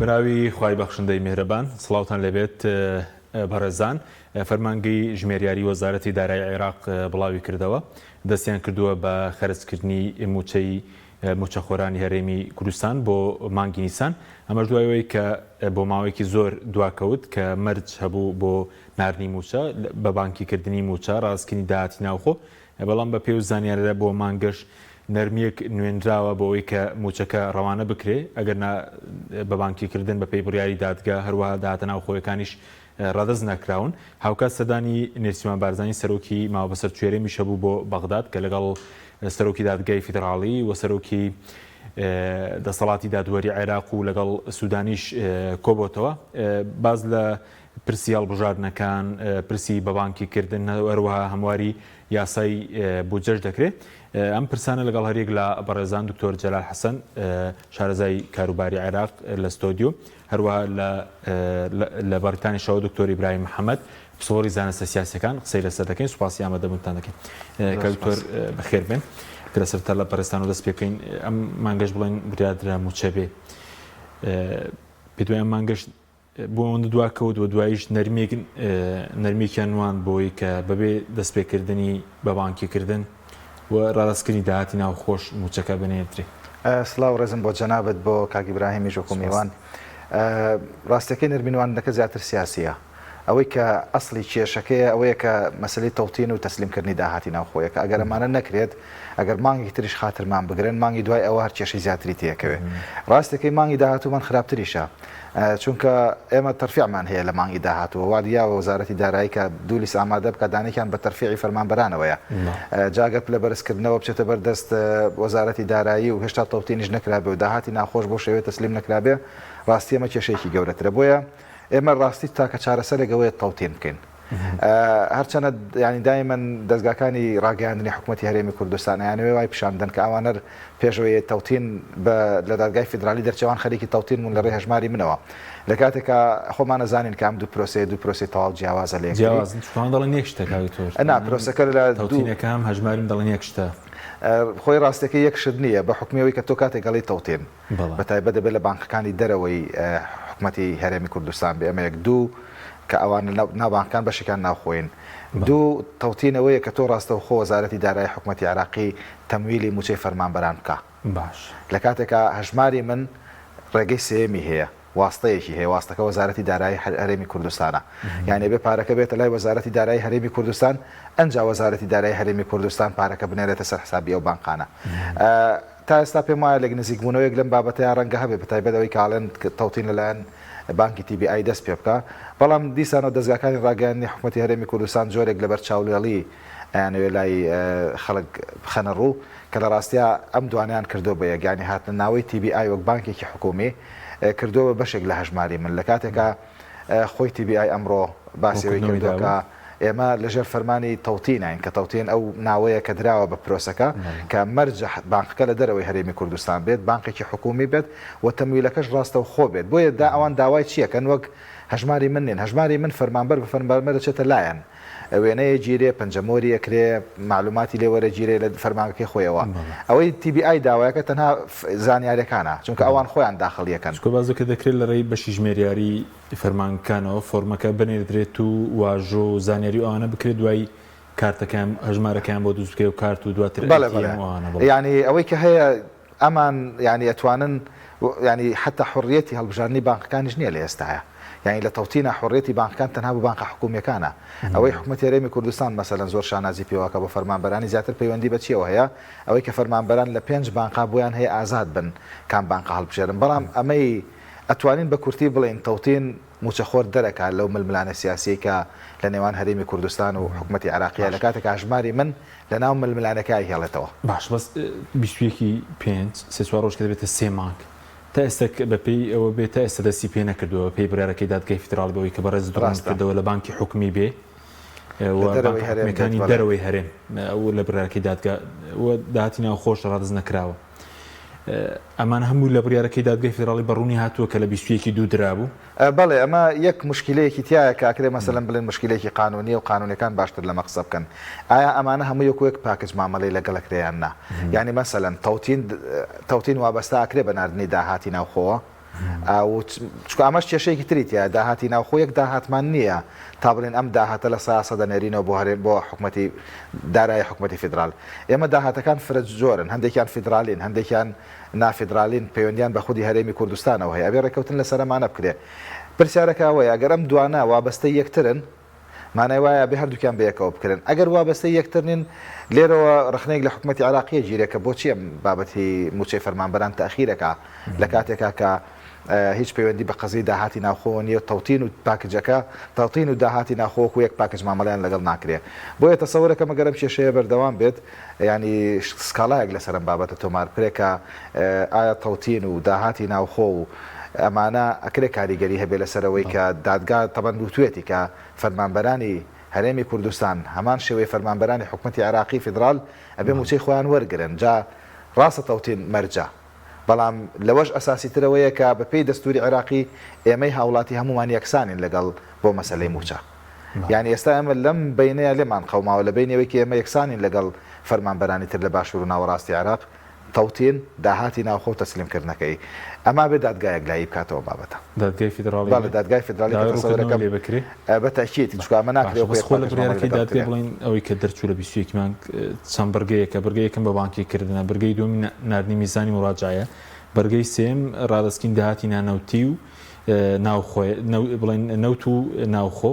بەناوی خوای بەخشندەی میهرەبان سڵاوتان لێبێت بەڕێزان فەرمانگەی ژمێریاری وەزارەتی دارایی عێراق بڵاوی کردەوە دەستیان کردووە بە خەرجکردنی مووچەی مووچەخۆرانی هەرێمی کوردستان بۆ مانگی نیسان ئەمەش دوای ئەوەی کە بۆ ماوەیەکی زۆر دواکەوت کە مەرج هەبوو بۆ ناردنی مووچە بە بانکیکردنی مووچە ڕاستکردنی داهاتی ناوخۆ بەڵام بە پێی ئەو زانیارە بۆ مانگەش نەرمییەک نوێنراوە بۆ ئەوەی کە مووچەکە ڕەوانە بکرێ، ئەگەر نا بە بانکیکردن بە پێی بڕیاری دادگا، هەروەها داهاتە ناوخۆیەکانیش ڕادەست نەکراون. هاوکات سەردانی نێچیروان بارزانی سەرۆکی ماوەبەسەرچووی هەرێمیش هەبوو بۆ بەغداد کە لەگەڵ سەرۆکی دادگای فیدڕاڵی و سەرۆکی دەسەڵاتی دادوەری عێراق و لەگەڵ سودانیش کۆبۆتەوە. باس لە پرسی هەڵبژاردنەکان، پرسی بەبانکیکردن، هەروەها هەمواری یاسای بودجەش دەکرێت. ئەم پرسانە لەگەڵ هەریەک لە بەڕێزان دکتۆر جەلال حەسەن، شارەزای کاروباری عێراق لە ستۆدیۆ، هەروەها لە بەڕیتانیشەوە دکتۆر ئیبراهیم محەمەد، پسپۆڕی زانستە سیاسیەکان قسەی لەسەر دەکەین. سوپاسی ئامادەبوونتان دەکەین. کاک دکتۆر بەخێر بێن. کە لە سەرەتا لە بەڕێزتانەوە دەست پێ بکەین، ئەم مانگەش بڵێن بڕیاردرا مووچە بێ. پێت وایە ئەم مانگەش بۆ ئەوەندە دوا کەوت و دواییش نەرمیەک نەرمیەکیان نواند بۆی کە بەبێ دەستپێکردنی بە بانکیکردن و ڕاستکردنی داهاتی ناوخۆش مووچەکە بنێردرێ. سڵاو ڕێزم بۆ جەنابت بۆ کاک ئیبراهیمیش وەکو میوان. ڕاستیەکەی نەرمی نواندنەکە زیاتر سیاسیە. ئەوەی کە ئەسڵی کێشەکەیە ئەوەیە کە مەسەلەی تەوتین و تەسلیم کردنی داهاتی ناوخۆیە کە ئەگەر ئەمانە نەکرێت ئەگەر مانگێکی تریش خاترمان بگرن مانگی دوای ئەوە هەر کێشەی زیاتری تێکەوێ. ڕاستەکەی مانگی داهاتوومان خراپتریشە چونکە ئێمە تەرفیعمان هەیە لە مانگی داهاتووە وادی یاوە وەزارەتی دارایی کە دوو لیست ئامادە بکات دانێکیان بە تەرفیعی فەرمانبەرانەوەیە جا گەر پلە بەرزکردنەوە بچێتە بەر دەست وەزارەتی دارایی و هێشتا تەوتینیش نەکرابێ و داهاتی ناخۆش بەو شێوەیە تەسلیم نەکرابێ ڕاستی ئەمە کێشەیەکی گەورەترە بۆیە ئێمە ڕاستی تاکە چارەسەرێک ئەوەیە تەوتین بکەین. هەرچەنە یانی دایمەن دەزگاکانی ڕاگەیاندنی حکومەتی هەرێمی کوردستان ئەیانەوێ وای پیشان بدەن کە ئەوان هەر پێشەوەی تەوتین بە لە دادگای فیدرالی دەرچوان خەریکی تەوتین بوون لە ڕێی هەژماری منەوە لە کاتێکا خۆمان ئەزانین کە ئەم دوو پرۆسەیە دوو پرۆسەی تەواو جیاوازە لە یەکتری. جیاوازن چونکە ئەوان دەڵێن یەک شتە کاک دکتۆر. نا پرۆسەکە لە دوو. تەوتینەکە هەم هەژماری من دەڵێن یەک شتە. خۆی ڕاستەکەی یەک شت نییە بە حوکمی ئەوەی کە تۆ کاتێک ئەڵێی تەوتین بە تایبەت دەبێت لە بانقەکانی دەرەوەی حکومەتی هەرێمی کوردستان بێ ئەمە یەک دوو کە ئەوان ناو بانقەکان بەشێکیان ناوخۆین دوو تەوتین ئەوەیە کە تۆ ڕاستەوخۆ وەزارەتی دارایی حکومەتی عێراقی تەمویلی موچەی فەرمانبەران بکا باش. لە کاتێکا هەژماری من ڕێگەی سێیەمی هەیە واستەیەکی هەیە واستەکە وەزارەتی دارایی هەرێمی کوردستانە یانی ئەبێ پارەکە بێتە لای وەزارەتی دارایی هەرێمی کوردستان ئەنجا وەزارەتی دارایی هەرێمی کوردستان پارەکە بنێرێتە سەر حسابی ئەو بانقانە تا ئێستا پێم وایە لێک نزیکبوونەوەیەک لەم بابەتەیا ڕەنگە هەبێ بەتایبەت ئەوەی کە ئەڵێن تەوتین لەلایەن بانکی تی بی ئای دەست پێ بکا بەڵام دیسانەوە دەزگاکانی ڕاگەیاندنی حکومەتی هەرێمی کوردستان جۆرێک لەبەر چاولێڵی ئەیانەوێ لای خەڵک بخەنە ڕوو کە لە ڕاستیا ئەم دوانەیان کردووە بە یەک یانی هاتنە ناوەی تی بی ئای وەک بانکێکی حکوومی کردووە بە بەشێک لە هەژماری من لە کاتێکا خۆی تی بی ئای ئەمڕۆ باسی ئەوەی کردووە کە ئێمە لەژێر فەرمانی تەوتیناین کە تەوتین ئەو ناوەیە کە دراوە بە پرۆسەکە کە مەرجە بانقەکە لە دەرەوەی هەرێمی کوردستان بێت بانقێکی حکوومی بێت و تەمویلەکەش ڕاستەوخۆ بێت بۆیە دا ئەوان داوای چیەکەن وەک هەژماری من نین هەژماری من فەرمانبەر بە فەرمانبەر دەچێتە لایان وێنەیە گیرێ پەنجەمۆری ئەکرێ مەعلوماتی لێ وەرەگیرێ لە فەرمانگەکەی خۆیەوە ئەوەی تی بی ئای داوایەکە تەنها زانیارەکانە چونکە ئەوان خۆیان داخڵیەکەن. چونکە بازەکە دەکرێت لە ڕێی بەشی ژمێریاری فەرمانگەکانەوە فۆرمەکە بنێردرێت و واژۆ و زانیاری و ئەوانە بکرێت دوای کارتەکەیان هەژمارەکەیان بۆ دروست بکرێت و کارت و دواتر بەڵێ ATM بەڵێ و ئەوانە بەڵێ. یانی ئەوەی کە هەیە ئەمان یانی ئەتوانن یانی حەتا حوڕیەتی هەڵبژاردنی بانقەکانیش نیە لە ئێستایا یانی لە تەوتینا حوڕیەتی بانقەکان تەنها بۆ بانقە حکومیەکانە ئەوەی حکومەتی هەرێمی کوردستان مەسەلەن زۆر شانازی پێوەکا بۆ فەرمانبەرانی زیاتر پەیوەندی بە چیەوە هەیە ئەوەی کە فەرمانبەران لە پێنج بانقا بۆیان هەیە ئازاد بن کام بانقە هەڵبژێرن بەڵام ئەمەی ئەتوانین بە کورتی بڵێین تەوتین مووچەخۆر دەرەکا لەو ململانێ سیاسیەی کە لە نێوان هەرێمی کوردستان و حکومەتی عێراقیە لە کاتێکا هەژماری من لە ناو ململانێکە ئەیهێڵێتەوە. باش بەس 21 ی پێنج سێ چوار ڕۆژ کە دەبێتە سێ مانگ تا ئێستا بە پێی ئەوە بێ تا ئێستا دەستی پێ نەکردووە بە پێی بڕیارەکەی دادگای فیدراڵی بەوەی کە بەڕێزت ڕوونت ڕاستە. کردەوە لە بانکی حکومی بێ و لە دەرەوەی بانکە هەرێم بێت حکومیەکانی بەڵێ. دەرەوەی هەرێم و لە بڕیارەکەی دادگا و داهاتی ناوخۆش ڕادەست نەکراوە. ئەمانە هەموو لە بڕیارەکەی دادگای فیدراڵی بە ڕوونی هاتووە کە لە 21 ی دوو درابوو. بەڵێ ئەمە یەک موشکیلەیەکی تیایە کە ئەکرێ مەسەلەن بڵێن موشکیلەیەکی قانوونیە و قانوونیەکان باشتر لەمە قسە بکەن. ئایا ئەمانە هەمووی وەکو یەک پاکج مامەلەی لەگەڵ ئەکرێ یان نا؟ یانی مەسەلەن تەوتین تەوتین وابەستە ئەکرێ بە ناردنی داهاتی ناوخۆوە؟ و چونکە ئەمەش کێشەیەکی تری تیایە، داهاتی ناوخۆ یەک داهاتمان نییە تا بڵێین ئەم داهاتە لە ساسە دەنێرینەوە بۆ هەرێم بۆ حکومەتی دارایی حکومەتی فیدرال. ئێمە داهاتەکان فرە جۆرن، هەندێکیان فیدرالین، هەندێکیان نافیدرالین، پەیوەندیان بە خودی هەرێمی کوردستانەوە هەیە، ئەبێ ڕێککەوتن لەسەر ئەمانە بکرێ. پرسیارەکە ئەوەیە ئەگەر ئەم دوانە وابەستەی یەکترن، مانای وایە ئەبێ هەردووکیان بەیەکەوە بکرێن. ئەگەر وابەستەی یەکتر نین، لێرەوە ڕەخنەیەک لە حکومەتی عێراقی ئەگیرێ کە بۆچی ئەم بابەتی مووچەی فەرمانبەران تەئخیر ئەکا لە کاتێکا کە هیچ پەیوەندی بە قەزیەی داهاتی ناوخۆوە نییە و تەوتین و پاکجەکە تەوتین و داهاتی ناوخۆ وەکو یەک پاکج مامەڵەیان لەگەڵ ناکرێ. بۆیە تەسەورەکەم ئەگەر ئەم کێشەیە بەردەوام بێت یانی سکاڵایەک لەسەر ئەم بابەتە تۆمار بکرێ کە ئایا تەوتین و داهاتی ناوخۆ و ئەمانە ئەکرێ کاریگەری هەبێ لەسەر ئەوەی کە دادگا تەبەن وتوێتی کە فەرمانبەرانی هەرێمی کوردستان هەمان شێوەی فەرمانبەرانی حکومەتی عێراقی فیدرال ئەبێ موچەی خۆیان وەرگرن جا ڕاستە تەوتین مەرجە بەڵام لەوەش ئەساسی تر ئەوەیە کە بە پێی دەستوری عێراقی ئێمەی هاوڵاتی هەموومان یەکسانین لەگەڵ بۆ مەسەلەی موچە یانی ئێستا ئێمە لەم بەینەیا لێمان قەوماوە لە بەینی ئەوەی کە ئێمە یەکسانین لەگەڵ فەرمانبەرانی تر لە باشور و ناوەڕاستی عێراق تەوتین، داهاتی ناوخۆ و تەسلیم کردنەکەی. ئەمە ئەبێ دادگا یەکلایی بکاتەوە ئەم بابەتە. دادگای فیدراڵی بەڵێ دادگای فیدراڵی کە داوای تەسەورەکەم ڕوونکردنەوەی لێ بکرێ؟ بە تەئکید چونکە ئەمە ناکرێ باشە وەکو بەس یەک خۆ لە پاکێج مامەڵەی بڕیارەکەی لەگەڵ دادگە بکرێ. بڵێین ئەوەی کە دەرچوو لە 21 مانگ چەند بڕگەیەکە بڕگەی یەکەم بە بانکی کردنە بڕگەی دووەمی ناردنی میزانی موراجەعەیە بڕگەی سێیەم ڕادەستکردنی داهاتی نانەوتی و ناوخۆ بڵێن نەوت و ناوخۆ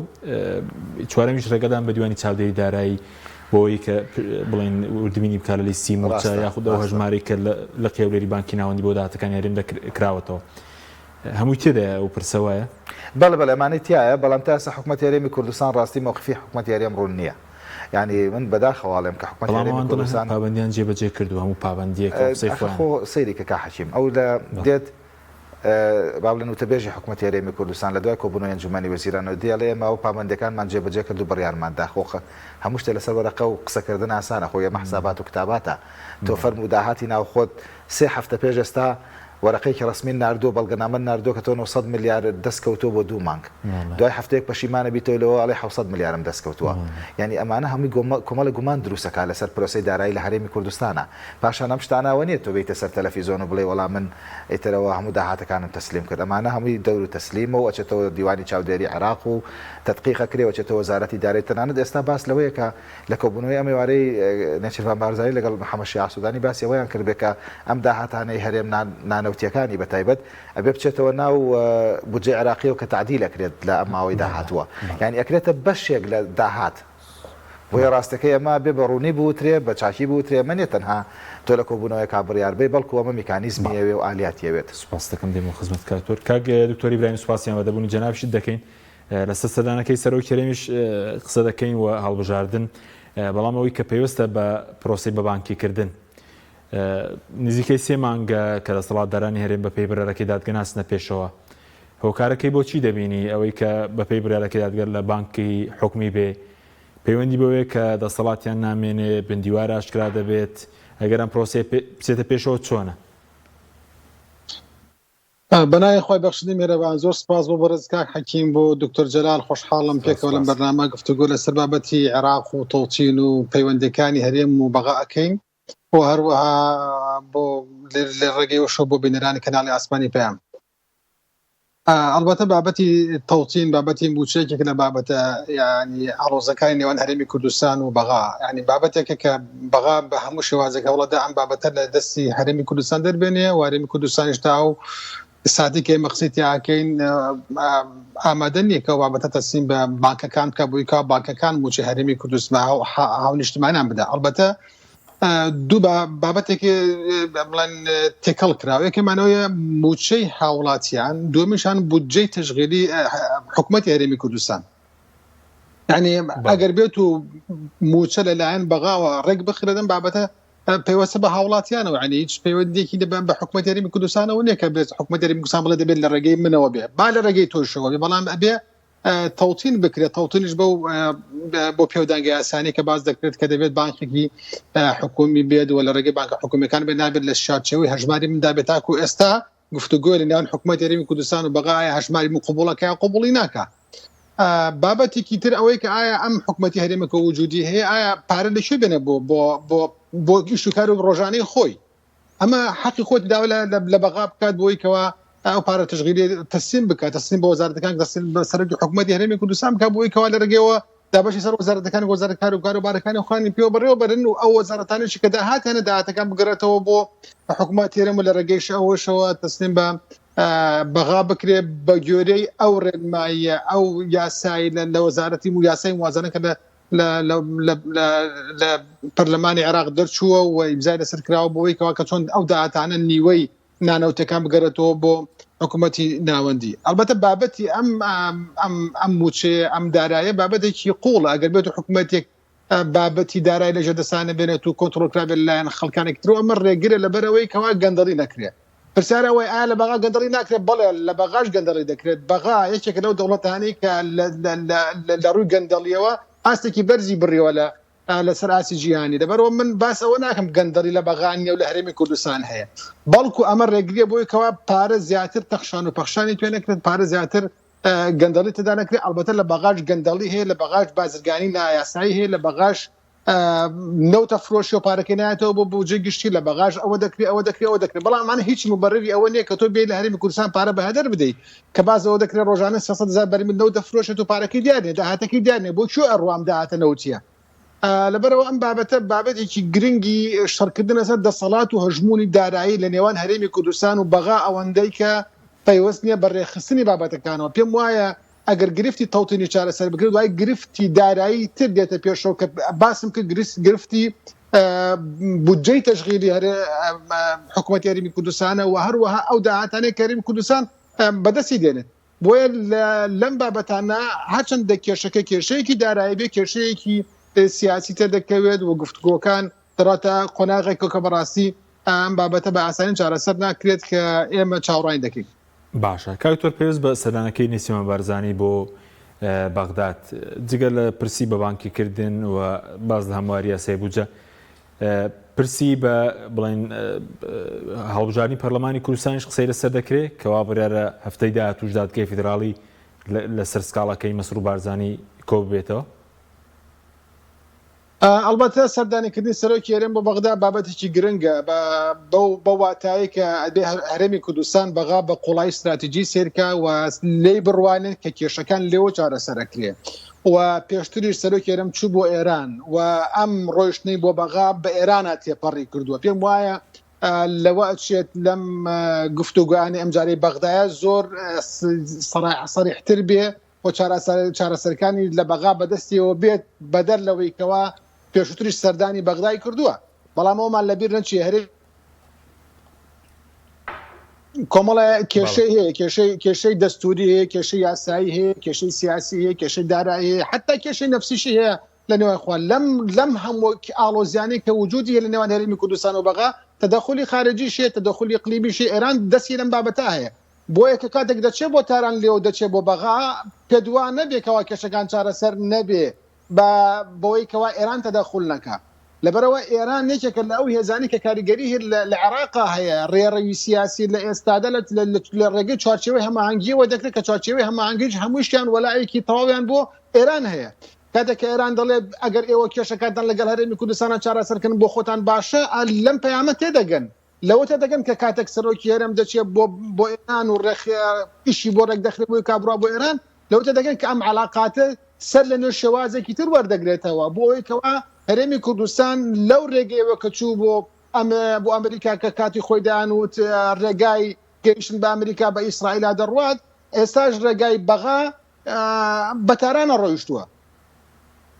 چوارەمیش ڕێگەدان بە دیوانی چاودێری دارایی بۆی کە بڵێن وردبینی بکات لە لیستی مووچە یاخود ئەو هەژمارەی کە لە قێولێری بانکی ناوەندی بۆ داهاتەکانی هەرێم کراوەتەوە هەمووی تێدایە ئەو پرسە وایە؟ بەڵێ بەڵێ ئەمانەی تیایە بەڵام تا ئێستا حکومەتی هەرێمی کوردستان ڕاستی مەوقفی حکومەتی هەرێم ڕوون نییە یانی من بەداخەوە ئەڵێم کە حکومەتی بەڵام هەرێمی ئەوان دەڵێن کوردستان پابەندیان جێبەجێ کردووە هەموو پابەندییەکە و قسەی ئەخە خۆیانە. خۆ سەیری کە کاک حەکیم ئەو لە دێت با بڵێن وتەبێژی حکومەتی هەرێمی کوردستان لە دوای کۆبوونەوەی ئەنجومەنی وەزیرانەوە دێڵێ ئێمە ئەو پابەندیەکانمان جێبەجێ کرد و بڕیارمان دا. خۆ هەموو شتێ لەسەر وەرەقە و قسەکردن ئاسانە، خۆ ئێمە حسابات و کتاباتە. تۆ فەرموو داهاتی ناوخۆت سێ هەفتە پێش ئێستا وەرەقەیەکی ڕەسمیت ناردووە، بەڵگەنامەت ناردووە کە تۆ 900 ملیارت دەست کەوتووە بۆ دوو مانگ. دوای هەفتەیەک پەشیمان ئەبیتەوە لەوە ئەڵێی 700 ملیارم دەست کەوتووە. یانی ئەمانە هەمووی کۆمەڵێک گومان دروست ئەکا لەسەر پرۆسەی دارایی لە هەرێمی کوردستانا. پاشان ئەم شتانە ئەوە نیە تۆ بێیتە سەر تەلەفیزۆن و بڵێی وەڵا من ئیتر ئەوە هەموو داهاتەکانم تەسلیم کرد ئەمانە هەمووی دەور و تەسلیمە و ئەچێتەوە دیوانی چاودێری عێراق و تەدقیق ئەکرێ و ئەچێتەوە وەزارەتی دارایی تەنانەت ئێستا باس لەوەیە کە لە کۆبوونەوەی ئەم ئێوارەی نێچیرڤان بارزانی لەگەڵ محەمەد شیاع سودانی باسی ئەوەیان کردبێ کە ئەم داهاتانەی هەرێم نانەوتیەکانی بە تایبەت ئەبێ بچێتەوە ناو بودجەی عێراقیەوە کە تەعدیل ئەکرێت لە ئەم ماوەی داهاتووە یانی ئەکرێتە بەشێک لە داهات بۆیە ڕاستەکەی ئەمە بێ بە ڕوونی بوترێ، بە چاکی بوترێ، ئەمە نیە تەنها تۆ لە کۆبوونەوەیەکا بڕیار بەی، بەڵکو ئەمە میکانیزمی ئەوێ و ئالیاتی ئەوێت. سوپاست دەکەم دێمەوە خزمەت کاک تۆر. کاک دکتۆر ئیبراهیم سوپاسی ئامادەبوونی جەنابیشت دەکەین. لەسەر سەردانەکەی سەرۆکی هەرێمیش قسە دەکەین و هەڵبژاردن، بەڵام ئەوەی کە پەیوەستە بە پرۆسەی بەبانکیکردن نزیکەی سێ مانگە کە دەسەڵاتدارانی هەرێم بەپێی بڕیارەکەی دادگە ناچنە پێشەوە. هۆکارەکەی بۆ چی دەبینی؟ ئەوەی کە بەپێی بڕیارەکەی دادگە لە بانکی حکومی بێ پەیوەندی بەوەیە کە دەسەڵاتیان نامێنێ، بندیوار ئاشکرا دەبێت، ئەگەر ئەم پرۆسەیە بچێتە پێشەوە چۆنە؟ بەناوی خوای بەخشندەی میهرەبان زۆر سپاس بۆ بەڕێز کاک حەکیم بۆ دکتۆر جەلال خۆشحاڵم پێکەوە لەم بەرنامە گفتوگۆ لەسەر بابەتی عێراق و تەوتین و پەیوەندیەکانی هەرێم و بەغا ئەکەین و هەروەها بۆ لە ڕێگەیەوەشەوە بۆ بینەرانی کەناڵی ئاسمانی پەیام. ئەڵبەتە بابەتی تەوتین بابەتی مووچە یەکێک لە بابەتە یعنی ئاڵۆزەکانی نێوان هەرێمی کوردستان و بەغا یعنی بابەتێکە کە بەغا بە هەموو شێوازێک هەوڵەدا ئەم بابەتە لە دەستی هەرێمی کوردستان دەربێنێ و هەرێمی کوردستانیش تا ئەو ساتی کە ئێمە قسەی تیاکەین ئامادە نییە کە بابەتە تەسلیم بە بانکەکان بکە بۆی کا بانکەکان مووچەی هەرێمی کوردستان هاونیشتمانیان بدا ئەڵبەتە دوو بابەتێکی بڵێن تێکەڵ کراوە یەکەمانەوەیە موچەی هاوڵاتیان دووەمیشان بودجەی تەشغیلی حکوومەتی هەرێمی کوردستان یعنی ئەگەر بێت و موچە لەلایەن بەغاوە ڕێک بخرێدن بابەتە پەیوەستە بە هاوڵاتیانەوە ینی هیچ پەیوەندێکی دەبن بە حکوومەت هەرێمی کوردستانەوە نییە کە بێت حکوومەت هەرێمی کوردستان بڵێ دەبێت لە ڕێگەی منەوە بێ با لە ڕێگەی تۆشەوە بێ بەڵام ئەبێ تەوتین بکرێت تەوتینیش بەو بۆ پێودانگە یاسانی کە باس دەکرێت کە دەبێت بانکێکی حکومی بێت و لە ڕێگەی بانکە حکومیەکان بێت نابێت لە شارچەوەی هەژماری مندا بێت تاکو ئێستا گفتوگۆ لە نێوان حکوومەت هەرێمی کوردستان و بەغا ئایا هەژماری من قبوڵەکە یا قبوڵی ناکا بابەتێکی تر ئەوەی کە ئایا ئەم حکوومەتی هەرێمەکە وجودی هەیە ئایا پارە لە کوێ بێنێ بۆ بۆ بۆ بۆ ئیش و کار و ڕۆژانەی خۆی ئەمە حەقی خۆت داوا لە بەغا بکات بۆی کەوا. ئەو پارە تەشغیلی تەسلیم بکات، تەسلیم بە وەزارەتەکان، تەسلیم بە سەرۆکی حکوومەتی هەرێمی کوردستان بکات بۆ ئەوەی کەوا لە ڕێگەیەوە دابەشی سەر وەزارەتەکان وەزارەت کار و کاروبارەکانی خۆیانی پێوە بەڕێوە بەرن و ئەو وەزارەتانێکی کە داهاتیانە داهاتەکان بگەڕێتەوە بۆ حکوومەت هەرێم و لە ڕێگەیش ئەوەشەوە تەسلیم بە بەغا بکرێ بە گوێرەی ئەو ڕێنماییە ئەو یاسایی لە وەزارەتی و یاسای موازنە کە لە لە پەرلەمانی عێراق دەرچووە و ئیمزای لەسەر کراوە بۆی کەوا کە چۆن ئەو داهاتانە نیوەی نانەوتەکان بگەڕێتەوە بۆ حکوومەتی ناوەندی. ئەڵبەتە بابەتی ئەم ئەم ئەم مووچەیە ئەم دارایە بابەتێکی قوڵە ئەگەر بێت و حکوومەتێک بابەتی دارای لەژێر دەسانە بێنێت و کۆنترۆڵ کرابێت لەلایەن خەڵکانێکی ترەوە ئەمە ڕێگرە لەبەرئەوەی کەوا گەندەڵی نەکرێت. پرسیار ئەوەیە ئایا لە بەغا گەندەڵی ناکرێت؟ بەڵێ لە بەغاش گەندەڵی دەکرێت. بەغا یەکێکە لەو دەوڵەتانەی کە لە ڕووی گەندەڵیەوە ئاستێکی بەرزی بڕیوە لە لەسەر ئاستی جیهانی. لەبەرئەوە من باس ئەوە ناکەم گەندەڵی لە بەغا نییە و لە هەرێمی کوردستان هەیە، بەڵکو ئەمە ڕێگریە بۆی کەوا پارە زیاتر تەخشان و پەخشانی پێ نەکرێت، پارە زیاتر گەندەڵی تێدا نەکرێت. ئەڵبەتە لە بەغاش گەندەڵی هەیە، لە بەغاش بازرگانی نایاسایی هەیە، لە بەغاش نەوتە فرۆشی و پارەکەی نایەتەوە بۆ بودجەی گشتی، لە بەغاش ئەوە دەکرێت ئەوە دەکرێت ئەوە دەکرێت، بەڵام ئەمانە هیچ موبەرری ئەوە نییە کە تۆ بێی لە هەرێمی کوردستان پارە بە هەدەر بدەیت، کە باس لەوە دەکرێت ڕۆژانە 300 هەزار بەرمیل نەوت دەفرۆشێت و پارەکەی دیار نییە، داهاتەکەی دیار نییە، بۆ کوێ ئەڕوا ئەم داهاتە نەوتییە؟ لەبەرئەوە ئەم بابەتە بابەتێکی گرنگی شەڕکردن لەسەر دەسەڵات و هەژموونی دارایی لە نێوان هەرێمی کوردستان و بەغا ئەوەندەی کە پەیوەست نییە بە ڕێکخستنی بابەتەکانەوە. پێم وایە ئەگەر گرفتی تەوتینی چارەسەر بکرێت دوای گرفتی دارایی تر دێتە پێشەوە کە باسم کرد گرفتی بودجەی تەشغیلی هەرێ حکوومەتی هەرێمی کوردستانە و هەروەها ئەو داهاتانەی کە هەرێمی کوردستان بەدەستی دێنێت. بۆیە لەم بابەتانە هەرچەندە کێشەکە کێشەیەکی دارایی بێ کێشەیەکی سیاسی تێدەکەوێت و گفتوگۆکان دەڕاتە قۆناغێک کە بەڕاستی ئەم بابەتە بە ئاسانی چارەسەر ناکرێت کە ئێمە چاوەڕوانی دەکەین. باشە کاک دکتۆر پەیوەست بە سەردانەکەی نێچیرڤان بارزانی بۆ بەغداد جگە لە پرسی بە بانکی کردن و باس لە هەمواری یاسای بودجە پرسی بە بڵێن هەڵبژاردنی پەرلەمانی کوردستانیش قسەی لەسەر دەکرێت کەوا بڕیارە هەفتەی داهاتووش دادگای فیدراڵی لەسەر سکاڵاکەی مەسرور بارزانی کۆ ببێتەوە. ئەڵبەتە سەردانیکردنی سەرۆکی هەرێم بۆ بەغدا بابەتێکی گرنگە بەو واتایەی کە ئەبێ هەرێمی کوردستان بەغا بە قوڵایی ستراتیجی سەیرکا و لێی بڕوانێت کە کێشەکان لێوە چارەسەرەکرێ و پێشتریش سەرۆکی هەرێم چوو بۆ ئێران و ئەم ڕۆیشتنەی بۆ بەغا بە ئێرانە تێپەڕی کردووە. پێم وایە لەوە ئەچێت لەم گفتوگۆیانەی ئەمجارەی بەغدایە زۆر سەریحتر بێ و چارەسەرەکانی لە بەغا بەدەستیەوە بێت، بەدەر لەوەی کەوا پێشووتریش سەردانی بەغدای کردووە، بەڵام ئەومان لەبیر نەچێ هەرێم کۆمەڵە کێشەی هەیە، کێشەی کێشەی دەستوری هەیە، کێشەی یاسایی هەیە، کێشەی سیاسی هەیە، کێشەی دارایی هەیە، حتا کێشەی نەفسیشی هەیە لە نێوان خوا لەم لەم هەموو ئاڵۆزیانەی کە وجودی هەیە لە نێوان هەرێمی کوردستان و بەغا، تەدەخولی خارجیش هەیە، تەدەخولی ئیقلیمیش هەیە، ئێران دەستی لەم بابەتە هەیە. بۆیە کە کاتێک دەچێ بۆ تاران لێو دەچێ بۆ بەغا پێت وا نەبێ کەوا کێشەکان چارەسەر نەبێ بە بەوەی کەوا ئێران تەدەخول نەکا. لەبەرئەوە ئێران یەکێکە لە ئەو هێزانەی کە کاریگەری لە عێراقا هەیە، ڕێڕەوی سیاسی لە ئێستادا لە ڕێگەی چوارچێوەی هەماهەنگییەوە دەکرێت کە چوارچێوەی هەماهەنگیش هەمووشیان وەلائێکی تەواویان بۆ ئێران هەیە. کاتێک کە ئێران دەڵێ ئەگەر ئێوە کێشەکانتان لەگەڵ هەرێمی کوردستانا چارەسەر کەن بۆ خۆتان باشە، لەم پەیامە تێدەگەن. لەوە تێدەگەن کە کاتێک سەرۆکی هەرێم دەچێت بۆ بۆ ئێران و ڕێک ئیشی بۆ ڕێک دەخرێت بۆی کابرا بۆ ئێران، لەوە تێدەگەن کە ئەم عەلاقاتە سەر لە نوێ شێوازێکی تر وەردەگرێتەوە بۆ ئەوەی کەوا هەرێمی کوردستان لەو ڕێگەیەوە کە چوو بۆ بۆ ئەمریکا کە کاتی خۆی دەیانوت ڕێگای گەیشتن بە ئەمریکا بە ئیسرائیلا دەڕوات، ئێستاش ڕێگای بەغا بە تارانە ڕۆیشتووە.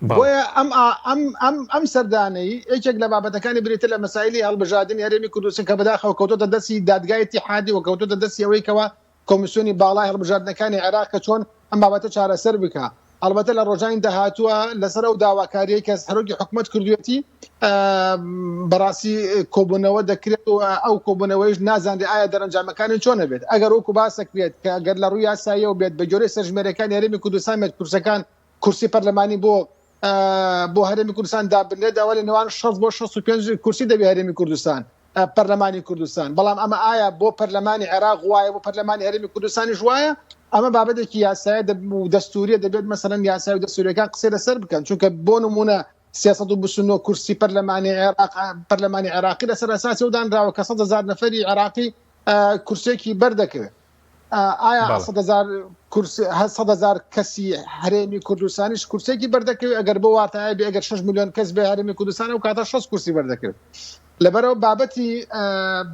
بۆیە ئەم ئەم ئەم ئەم سەردانەی یەکێک لە بابەتەکانی بریتە لە مەسایلی هەڵبژاردنی هەرێمی کوردستان کە بەداخەوە کەوتۆتە دەستی دادگای ئیتیحادی و کەوتۆتە دەستی ئەوەی کەوا کۆمیسیۆنی باڵای هەڵبژاردنەکانی عێراق کە چۆن ئەم بابەتە چارەسەر بکا. ئەڵبەتە لە ڕۆژانی داهاتووە لەسەر ئەو داواکاریەی کە سەرۆکی حکومەت کردوێتی بەڕاستی کۆبوونەوە دەکرێت و ئەو کۆبوونەوەیش نازانرێت ئایا دەرەنجامەکانی چۆن ئەبێت. ئەگەر وەکو باس دەکرێت کە گەر لە ڕووی یاساییەوە بێت بە گوێرەی سەرژمێریەکانی هەرێمی کوردستان بێت کورسەکان کورسی پەرلەمانی بۆ بۆ هەرێمی کوردستان دابنرێت ئەوە لە نێوان 60 بۆ 65 کورسی دەبێت هەرێمی کوردستان پەرلەمانی کوردستان بەڵام ئەمە ئایا بۆ پەرلەمانی عێراق وایە بۆ پەرلەمانی هەرێمی کوردستانیش وایە ئەمە بابەتێکی یاسایە و دەستوریە دەبێت مەسەلەن یاسای و دەستوریەکان قسەی لەسەر بکەن چونکە بۆ نمونە 329 کورسی پەرلەمانی عێراق پەرلەمانی عێراقی لەسەر ئەساسی ئەو دانراوە کە 100 هەزار نەفەری عێراقی کورسێکی بەردەکەوێت. ئایا 100 هەزار کورسی 100 هەزار کەسی هەرێمی کوردستانیش کورسێکی بەردەکەوێت ئەگەر بۆ واتایە بێ ئەگەر 6 میلیۆن کەس بێ هەرێمی کوردستان ئەو کاتە 6 کورسی بەردەکەوێت لەبەرەوە بابەتی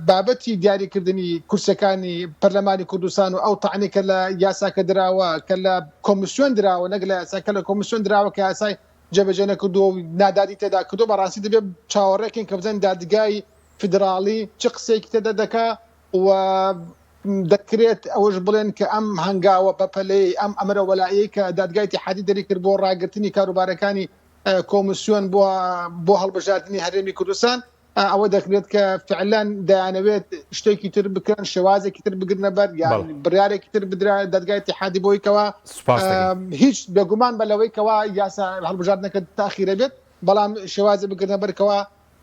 بابەتی دیاریکردنی کورسەکانی پەرلەمانی کوردستان و ئەو تەعنی کە لە یاساکە دراوە کە لە کۆمیسیۆن دراوە نەک لە یاسا کە لە کۆمیسیۆن دراوە کە یاسای جێبەجێ نەکردووە و نادادی تێدا کردووە بەڕاستی دەبێت چاوەڕێکین کە بزانین دادگای فیدراڵی چ قسەیەکی تێدا دەکا و دەکرێت ئەوەش بڵێن کە ئەم هەنگاوە بەپەلەی ئەم ئەمرە وەلائیەی کە دادگای ئیتیحادی دەری کرد بۆ ڕاگرتنی کاروبارەکانی کۆمیسیۆن بۆ بۆ هەڵبژاردنی هەرێمی کوردستان ئەوە دەکرێت کە فعلەن دەیانەوێت شتێکی تر بکەن شێوازێکی تر بگرنە بەر یان بڕیارێکی تر بدرا دادگای ئیتیحادی بۆی کەوا هیچ بێگومان بە لەوەی کەوا یاسا هەڵبژاردنەکە تاخیرە بێت بەڵام شێوازی بگرنە بەر کەوا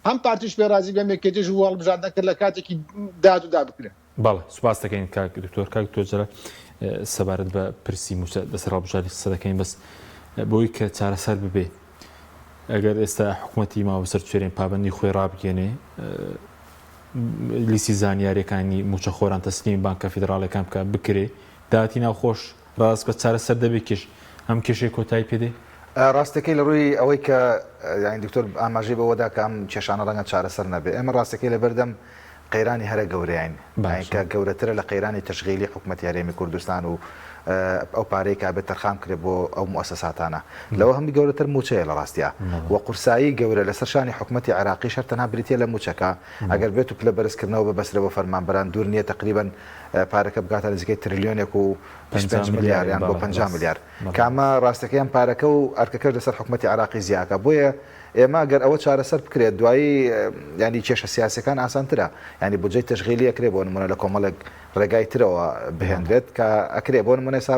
هەم پارتیش پێ ڕازی بێ یەکێتیش و هەڵبژاردنەکە لە کاتێکی داد و دا بکرێت. بەڵێ سوپاست دەکەین کاک دکتۆر. کاک دکتۆر جەلال سەبارەت بە پرسی مووچە لەسەر هەڵبژاردنی قسە دەکەین بەس بۆی کە چارەسەر ببێ ئەگەر ئێستا حکوومەتی ماوەسەر چێرێن پابندی خۆی ڕابگەێنێ لیستی زانیاریەکانی موچەخۆران تەسلیمی بانکە فیدراڵەکان بکە بکرێ داهاتی ناوخۆش ڕاست بە چارەسەر دەبێ کێش ئەم کێشەی کۆتایی پێ دێ؟ ڕاستەکەی لە ڕووی ئەوەی کە یانی دکتۆر ئاماژەی بەوەدا کە ئەم کێشانە ڕەنگە چارەسەر نەبێ ئێمە ڕاستەکەی لەبەردەم قەیرانی هەرە گەورەین یانی کە گەورەترە لە قەیرانی تەشغیلی حکومەتی هەرێمی کوردستان و ئەو پارەی کە ئەبێت تەرخان بکرێت بۆ ئەو موئەسەساتانە لەوە هەمووی گەورەتر مووچەیە لە ڕاستیا و قورسایی گەورە لەسەر شانی حکومەتی عێراقیش هەر تەنها بریتیە لە مووچەکە ئەگەر بێت و پلە بەرزکردنەوە ببەسترێ بۆ فەرمانبەران دوور نییە تەقریبەن پارەکە بگاتە نزیکەی ترلیۆنێک و 25 ملیار یان بۆ 50 ملیار کە ئەمە ڕاستەکەی ئەم پارەکە و ئەرکەکەش لەسەر حکومەتی عێراقی زیاکە بۆیە ئێمە گەر ئەوە چارەسەر بکرێت دوایی ینی کێشە سیاسەکان ئاسانترە ینی بودجەی تەشغیلی ئەکرێ بۆ نمونە لە کۆمەڵێک ڕێگای ترەوە بهێنرێت کە ئەکرێ بۆ نمونە ئێستا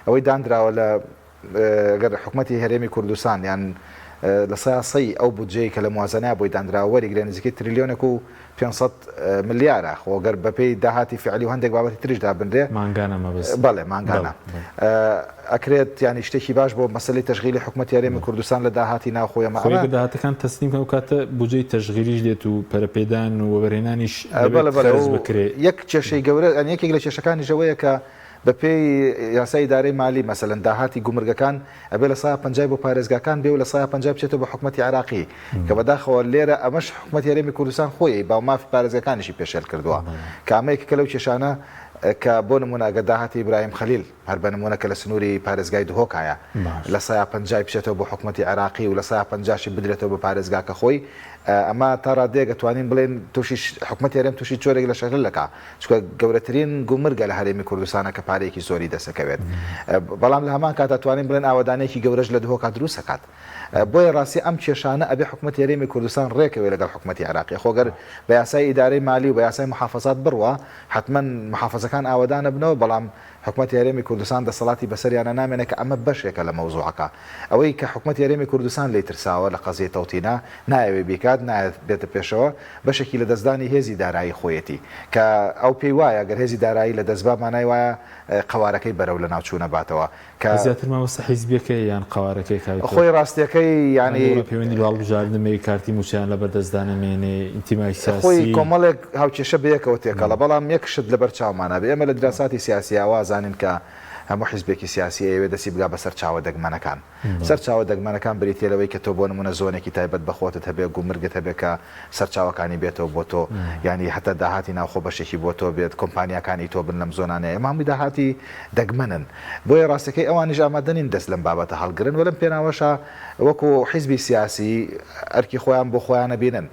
ئەوەی دانراوە لە گەر حکومەتی هەرێمی کوردستان یان لە سەیا سەی ئەو بودجەی کە لە موازەنەیا بۆی دانراوە وەریگرێ نزیکەی تریلیۆنێک و 500 ملیارە خۆ گەر بەپێی داهاتی فعلی و هەندێک بابەتی تریش دابنرێ مانگانە مەبەست بەڵێ مانگانە ئەکرێت یانی شتێکی باش بۆ مەسەلەی تەشغیلی حکومەتی هەرێمی کوردستان لە داهاتی ناوخۆی ئەمە خۆی ئەگەر داهاتەکان تەسلیم کەن ئەو کاتە بودجەی تەشغیلیش دێت و پەرەپێدان و وەبەرهێنانیش دەبێت بەڵێ بەڵێ خەرج و بکرێ. یەک کێشەی گەورە یانی یەکێک لە کێشەکانیش ئەوەیە کە بە پێی یاسای ئیدارەی مالی مەسەلەن داهاتی گومرگەکان ئەبێ لە سەیا پەنجای بۆ پارێزگاکان بێ و لە سەیا پەنجای بچێتەوە بە حکومەتی عێراقی کە بەداخەوە لێرە ئەمەش حکومەتی هەرێمی کوردستان خۆی با و مافی پارێزگاکانیشی پێشێل کردووە کە ئەمە یەکێکە لەو کێشانە کە بۆ نموونە ئەگەر داهاتی ئیبراهیم خەلیل هەر بە نموونە کە لە سنووری پارێزگای دهۆکایە لە سەیا پەنجای بچێتەوە بۆ حکومەتی عێراقی و لە سەیا پەنجاشی بدرێتەوە بە پارێزگاکە خۆی ئەمە تا ڕادەیەک ئەتوانین بڵێین تووشی حکومەتی هەرێم تووشی جۆرێک لە شەلەل ئەکا چونکە گەورەترین گومرگە لە هەرێمی کوردستانە کە پارەیەکی زۆری دەستەکەوێت بەڵام لە هەمان کاتا توانین بڵێن ئاوەدانیەکی گەورەش لە دهۆکا دروست ئەکات بۆیە ڕاستی ئەم کێشانە ئەبێ حکومەتی هەرێمی کوردستان ڕێکەوێ لەگەڵ حکومەتی عێراقی خۆ گەر بە یاسای ئیدارەی مالی و بە یاسای محافەزات بڕوا حەتمەن محافەزەکان ئاوەدان ئەبنەوە بەڵام حکومەتی هەرێمی کوردستان دەسەڵاتی بەسەریانا نامێنێ کە ئەمە بەشێکە لە مەوزوعەکە. ئەوەی کە حکومەتی هەرێمی کوردستان لێی ترساوە لە قەزیەی تەوتینا، نایەوێ بیکات، نایەت بێتە پێشەوە، بەشێکی لەدەستدانی هێزی دارایی خۆیەتی. کە ئەو پێی وایە گەر هێزی دارایی لەدەست با مانای وایە قەوارەکەی بەرەو لەناوچوون ئەباتەوە. کە. زیاتر مامۆستا حیزبیەکەیە یان قەوارەکەی کاک دکتۆر؟ خۆی ڕاستیەکەی یانی. ڕەنگە پەیوەندی بە هەڵبژاردن بێ کارتی موچەیان لەبەر دەستدا نەمێنێ ئینتیمای خۆی سیاسی. کۆمەڵێک هاوکێشە بەیەکەوە تێکەڵە بەڵام یەک شت لەبەر چاومانا بێ ئێمە لە دیراساتی سیاسیا وا ئەزانین کە هەموو حیزبێکی سیاسی ئەیەوێ دەستی بگا بە سەرچاوە دەگمەنەکان سەرچاوە دەگمەنەکان بریتیە لەوەی کە تۆ بۆ نمونە زۆنێکی تایبەت بە خۆتت هەبێ گومرگت هەبێ کە سەرچاوەکانی بێتەوە بۆ تۆ یانی هەتا داهاتی ناوخۆ بەشێکی بۆ تۆ بێت کۆمپانیاکان ئی تۆ بن لەم زۆنانەیە ئەمە هەمووی داهاتی دەگمەنن بۆیە ڕاستەکەی ئەوانیش ئامادە نین دەست لەم بابەتە هەڵگرن و لەم پێناوەشا وەکو حیزبی سیاسی ئەرکی خۆیان بۆ خۆیان ئەبینن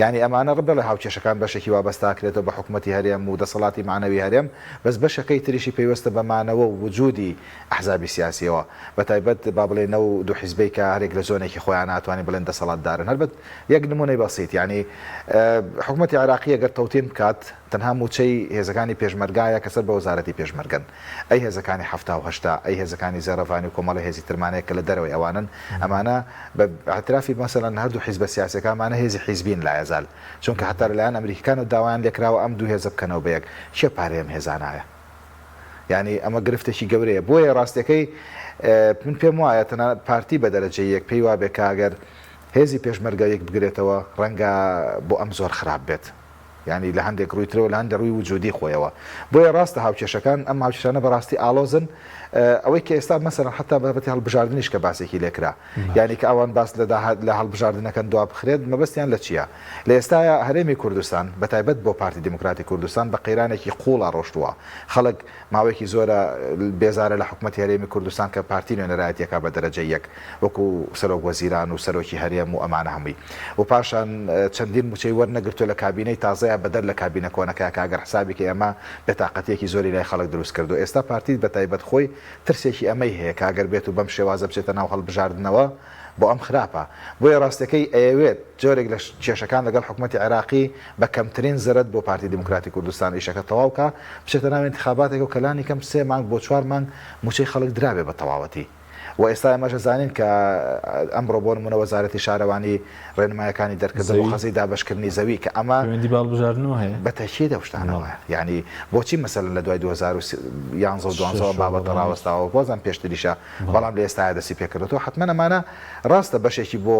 یانی ئەمانە ڕ بەڵێ هاوکێشەکان بەشێکی وابەستە ئەکرێتەوە بە حکومەتی هەرێم و دەسەڵاتی مەعنەوی هەرێم بەس بەشەکەی تریشی پەیوەستە بە مانەوە و وجودی ئەحزابی سیاسیەوە بەتایبەت با بڵێین ئەو دوو حیزبەی کە هەرێک لە زۆنێکی خۆیانە ئەتوانین بڵێن دەسەڵاتدارن هەر بە یەک نمونەی بەسیت یانی حکومەتی عێراقی ئەگەر تەوتین بکات تەنها موچەی هێزەکانی پێشمەرگایە کە سەر بە وەزارەتی پێشمەرگەن ئەی هێزەکانی 70 و 80 ئەی هێزەکانی زێڕەڤانی و کۆمەڵی هێزی ترمان هەیە کە لە دەرەوەی ئەوانن ئەمانە بە ئیعترافی مەسەلەن هەردوو حیزبە سیاسیەکان ئەمانە هێزی حیزبین لایەزال چونکە هەتا لەلایەن ئەمریکیەکانەوە داوایان لێکراوە ئەم دوو هێزە بکەنەوە بە یەک کێ پارەی ئەم هێزانایە؟ یانی ئەمە گرفتێکی گەورەیە بۆیە ڕاستیەکەی من پێم وایە تەنانەت پارتی بە دەرەجەی یەک پێی وابێ کە ئەگەر هێزی پێشمەرگە یەک بگرێتەوە ڕەنگە بۆ ئەم زۆر خراپ بێت. یانی لە هەندێک ڕووی ترەوە لە هەندێک ڕووی وجودی خۆیەوە. بۆیە ڕاستە هاوکێشەکان ئەم هاوکێشانە بەڕاستی ئاڵۆزن. ئەوەی کە ئێستا مەسەلەن حەتا بابەتی هەڵبژاردنیش کە باسێکی لێ کرا یانی کە ئەوان باس لە داهات لە هەڵبژاردنەکەن دوا بخرێت مەبەستیان لە چییە؟ لە ئێستایا هەرێمی کوردستان بە تایبەت بۆ پارتی دیموکراتی کوردستان بە قەیرانێکی قووڵا ڕۆشتووە. خەڵک ماوەیەکی زۆرە بێزارە لە حکومەتی هەرێمی کوردستان کە پارتی نوێنەرایەتی ئەکا بە دەرەجەی یەک وەکو سەرۆک وەزیران و سەرۆکی هەرێم و ئەمانە هەمووی و پاشان چەندین موچەی وەرنەگرتوە لە کابینەی تازەیا بەدەر لە کابینە کۆنەکەیا کە ئەگەر حسابی کەی ئەمە بێتاقەتیەکی زۆری لای خەڵک دروست کردوە ئێستا پارتی بەتایبەت خۆی ترسێکی ئەمەی هەیە کە ئەگەر بێت و بەم شێوازە بچێتە ناو هەڵبژاردنەوە بۆ ئەم خراپە. بۆیە ڕاستەکەی ئەیەوێت جۆرێک لە کێشەکان لەگەڵ حکومەتی عێراقی بە کەمترین زەرەد بۆ پارتی دیموکراتی کوردستان ئیشەکە تەواو کا، بچێتە ناو ئینتخاباتێکەوە کە لانی کەم سێ مانگ بۆ چوار مانگ موچەی خەڵک درابێ بە تەواوەتی. و ئێستا ئێمەش ئەزانین کە ئەمڕۆ بۆ نمونە وەزارەتی شارەوانی ڕێنمایەکانی دەرکردە بۆ خەزەی دابەشکردنی زەوی کە ئەمە پەیوەندی بە هەڵبژاردنەوە هەیە؟ بە تەئکید ئەو شتانەوە. یانی بۆچی مەسەلەن لە دوای 2011 و دوانزەوە بابەتە ڕاوەستاوە بازم پێشتریشە بەڵام لە ئێستایا دەستی پێکردۆتەوە حەتمەن ئەمانە ڕاستە بەشێکی بۆ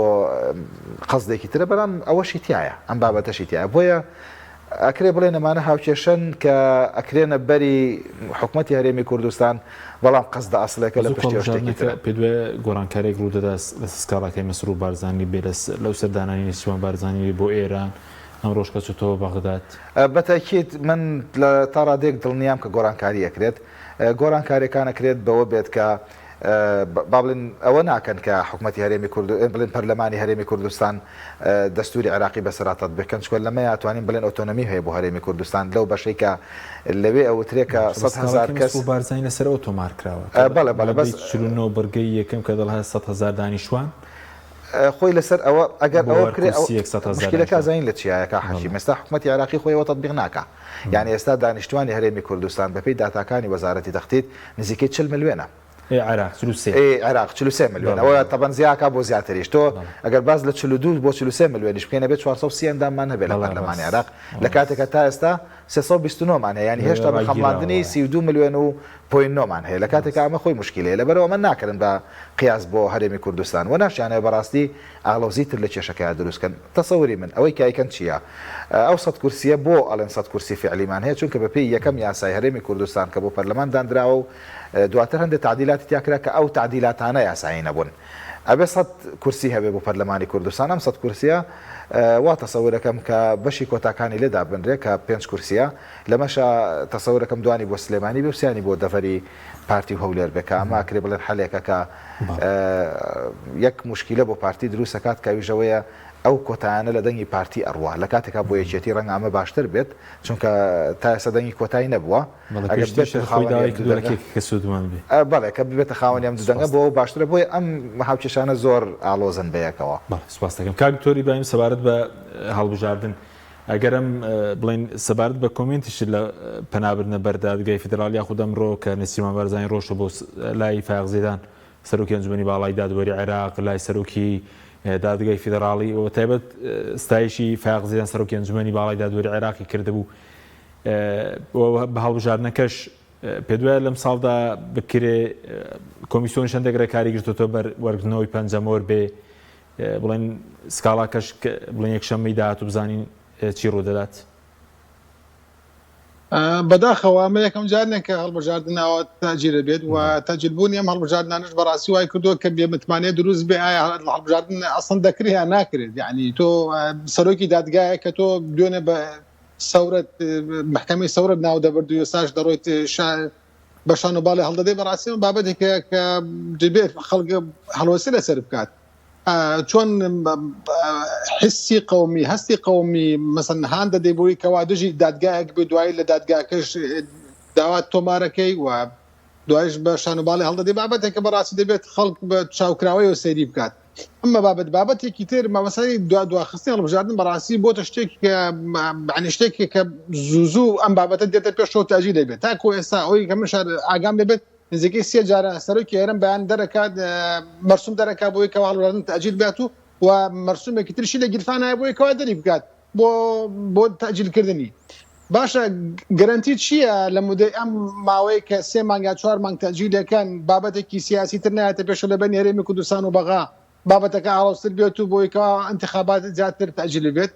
قەسدێکی ترە بەڵام ئەوەشی تایە ئەم بابەتەشی تایە بۆیە ئەکرێ بڵێن ئەمانە هاوکێشەن کە ئەکرێنە بەری حکومەتی هەرێمی کوردستان بەڵام قەسدە ئەسڵێکە لە پشتی شتێکی ترە. پێت وایە گۆڕانکارییەک ڕوودەدا لە سکاڵاکەی مەسرور بارزانی بێ لەو سەردانانی نێچیروان بارزانی بۆ ئێران ئەمڕۆش کە چۆتەوە بەغداد؟ بەتەئکید من لە تا ڕادەیەک دڵنیام کە گۆڕانکاری ئەکرێت گۆڕانکاریەکان ئەکرێت بەوە بێت کە با بڵێن ئەوە ناکەن کە حکومەتی هەرێمی کورد بڵێن پەرلەمانی هەرێمی کوردستان دەستوری عێراقی بەسەرا تەتبیق کەن چونکە لەمەیا توانین بڵێن ئۆتۆنۆمی هەیە بۆ هەرێمی کوردستان لەو بەشەی کە لەوێ ئەوترێ کە 100 هەزار کەس بارزانی لەسەر ئەوە تۆمار کراوە بەڵێ بەڵێ بەس 49 بڕگەی یەکەم کە دەڵێ 100 هەزار دانیشتوان خۆی لەسەر ئەوە ئەگەر ئەوە بکرێ مشکلەکە زانین لە چیایە کا حەکیم ئێستا حکومەتی عێراقی خۆی ئەوە تەتبیق ناکا یانی ئێستا دانیشتوانی هەرێمی کوردستان بەپێی داتاکانی وەزارەتی تەختیت نزیکەی 40 ملیۆنە. ئێ عێراق 43. ئێ عێراق 43 ملیۆن ئەوە تەبەن زیاکا بۆ زیاتریش تۆ ئەگەر باس لە 42 بۆ 43 ملیۆنیش بکەین ئەبێ 430 ئەنداممان هەبێ لە پەرلەمانی عێراق لە کاتێکا تا ئێستا 329 مان هەیە یانی هێشتا بە خەمڵاندنی 32 ملیۆن و point نۆ مان هەیە لە کاتێکا ئەمە خۆی موشکیلەیە لەبەرئەوە ئەمە ناکرن بە قیاس بۆ هەرێمی کوردستان وە ناشیانەوێ بەڕاستی ئاڵۆزی تر لە کێشەکەیا دروست کەن تەسەوری من ئەوەی کە ئەیکەن چیە ئەو سەت کورسیە بۆ ئەڵێن سەت کورسی فعلیمان هەیە چونکە بە پێی یەکەم یاسای هەرێمی کوردستان کە بۆ پەرلەمان داندراوە و دواتر هەندێ تەعدیلاتی تیا کرا کە ئەو تەعدیلاتانە یاسایی نەبوون ئەبێ سەت کورسی هەبێ بۆ پەرلەمانی کوردستان ئەم سەت کورسیە وا تەسەورەکەم کە بەشی کۆتاکانی لێ دابنرێ کە پێنج کورسیە لەمەشا تەسەورەکەم دوانی بۆ سلێمانی بێ و سیانی بۆ دەڤەری پارتی و هەولێر بێ کە ئەمە ئەکرێ بڵێن حەلێکە کە یەک موشکیلە بۆ پارتی دروست ئەکات کە ئەویش ئەوەیە ئەو کۆتایانە لە دەنگی پارتی ئەڕوا لە کاتێکا بۆ یەکێتی ڕەنگە ئەمە باشتر بێت چونکە تا ئێستا دەنگی کۆتای نەبووە ئەگەر بێتە خاوەنی ئەم دوو دەنگە بەڵێ کە ببێتە خاوەنی ئەم دوو دەنگە بۆ ئەو باشترە بۆیە ئەم هاوکێشانە زۆر ئاڵۆزن بەیەکەوە. بەڵێ سوپاست دەکەم کاک دکتۆر ئیبراهیم سەبارەت بە هەڵبژاردن ئەگەر ئەم بڵێین سەبارەت بە کۆمێنتیشت لە پەنابردنە بەر دادگای فیدراڵ یاخود ئەمڕۆ کە نێچیرڤان بارزانی ڕۆشتە بۆ لای فایەق زێدان سەرۆکی ئەنجومەنی باڵای دادوەری عێراق لای سەرۆکی دادگای فیدراڵی و تایبەت ستایشی فایەق زێدان سەرۆکی ئەنجومەنی باڵای دادوەری عێراقی کردبوو بە هەڵبژاردنەکەش پێدوایە لەم ساڵدا بکرێ کۆمیسیۆنیش هەندێک ڕێکاری گرتووەتەوە بەر وەرگرتنەوەی پەنجەمۆر بێ بڵێن سکاڵاکەش بڵێن یەکشەممەی داهاتوو بزانین چی ڕوودەدات. بەداخەوە ئەمە یەکەم جار نیە کە هەڵبژاردنەوە تاجیرە بێت و تەجیل بوونی ئەم هەڵبژاردنانش بەڕاستی وای کردووە کە بێمتمانەیە دروست بێ ئایا هەڵبژاردن ئەسڵەن دەکرێت یان ناکرێت یعنی تۆ سەرۆکی دادگایە کە تۆ دوێنێ بە سەورەت محکمەی سەورەت ناو دەبرد و ئێستاش دەڕۆیت بە شان و باڵی هەڵدەدەی بەڕاستی ئەمە بابەتێکە کە دەبێت خەڵک هەڵوەسی لەسەر بکات چۆن حسی قومی هەستی قومی مەسەن هان دەدەی بۆی کەوا دژی دادگایەک بێ دوایی لە دادگاکەش داوات تۆمارەکەی و دوایش بە شان و باڵی هەڵدەدەی بابەتێکە بەڕاستی دەبێت خەڵک بە چاوکراوەیەوە سەیری بکات ئەمە بابەت بابەتێکی تر مامەسای دوا دواخستنی هەڵبژاردن بەڕاستی بۆتە شتێک کە یعنی شتێک کە زوو زوو ئەم بابەتە دێتە پێشەوە تاجی دەبێت تاکو ئێستا ئەوەی کە من شار ئاگام لێبێت نزیکەی سێ جارە سەرۆکی هەرێم بەیان دەرەکات مەرسوم دەرەکات بۆی کەوا هەڵبژاردن تاجیل بێت و و مەرسومێکی ترشی لە گیرفانایە بۆی کەوا دەری بکات بۆ بۆ تاجیلکردنی باشە گەرەنتی چییە لە مودەی ئەم ماوەی کە سێ مانگ یا چوار مانگ تەجیلەکەن بابەتێکی سیاسی تر نایەتە پێشەوە لە بەینی هەرێمی کوردستان و بەغا بابەتەکە ئاڵۆزتر بێت و بۆی کەوا ئینتخابات زیاتر تەجیل بێت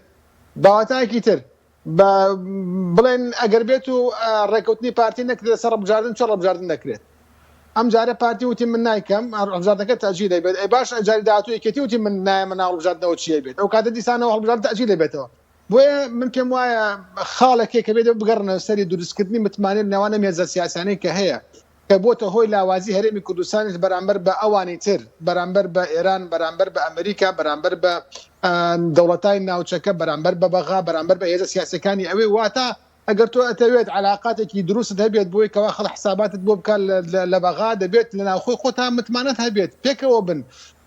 بە واتایەکی تر. بە بڵێن ئەگەر بێت و ڕێکەوتنی پارتی نەکرێت لەسەر هەڵبژاردن چۆن هەڵبژاردن دەکرێت؟ ئەم جارە پارتی وتی من نایکەم هەڵبژاردنەکە تەئجیل دەبێت، ئەی باش جاری داهاتوو یەکێتی وتی من نایەمە ناو هەڵبژاردنەوە چی ئەبێت؟ ئەو کاتە دیسانەوە هەڵبژاردن تەئجیل دەبێتەوە. بۆیە من پێم وایە خاڵێک هەیە کە بێت بگەڕنەوە سەری دروستکردنی متمانە لە نێوان ئەم هێزە سیاسیانەی کە هەیە کە بۆتە هۆی لاوازی هەرێمی کوردستانیش بەرامبەر بە ئەوانی تر، بەرامبەر بە ئێران، بەرامبەر بە ئەمریکا، بەرامبەر بە دەوڵەتانی ناوچەکە، بەرامبەر بە بەغا، بەرامبەر بە هێزە سیاسیەکانی ئەوێ. واتە ئەگەر تۆ ئەتەوێت عەلاقاتێکی دروستت هەبێت بۆی کەوا خەڵک حساباتت بۆ بکات لە بەغا، دەبێت لە ناوخۆی خۆتا متمانەت هەبێت، پێکەوە بن.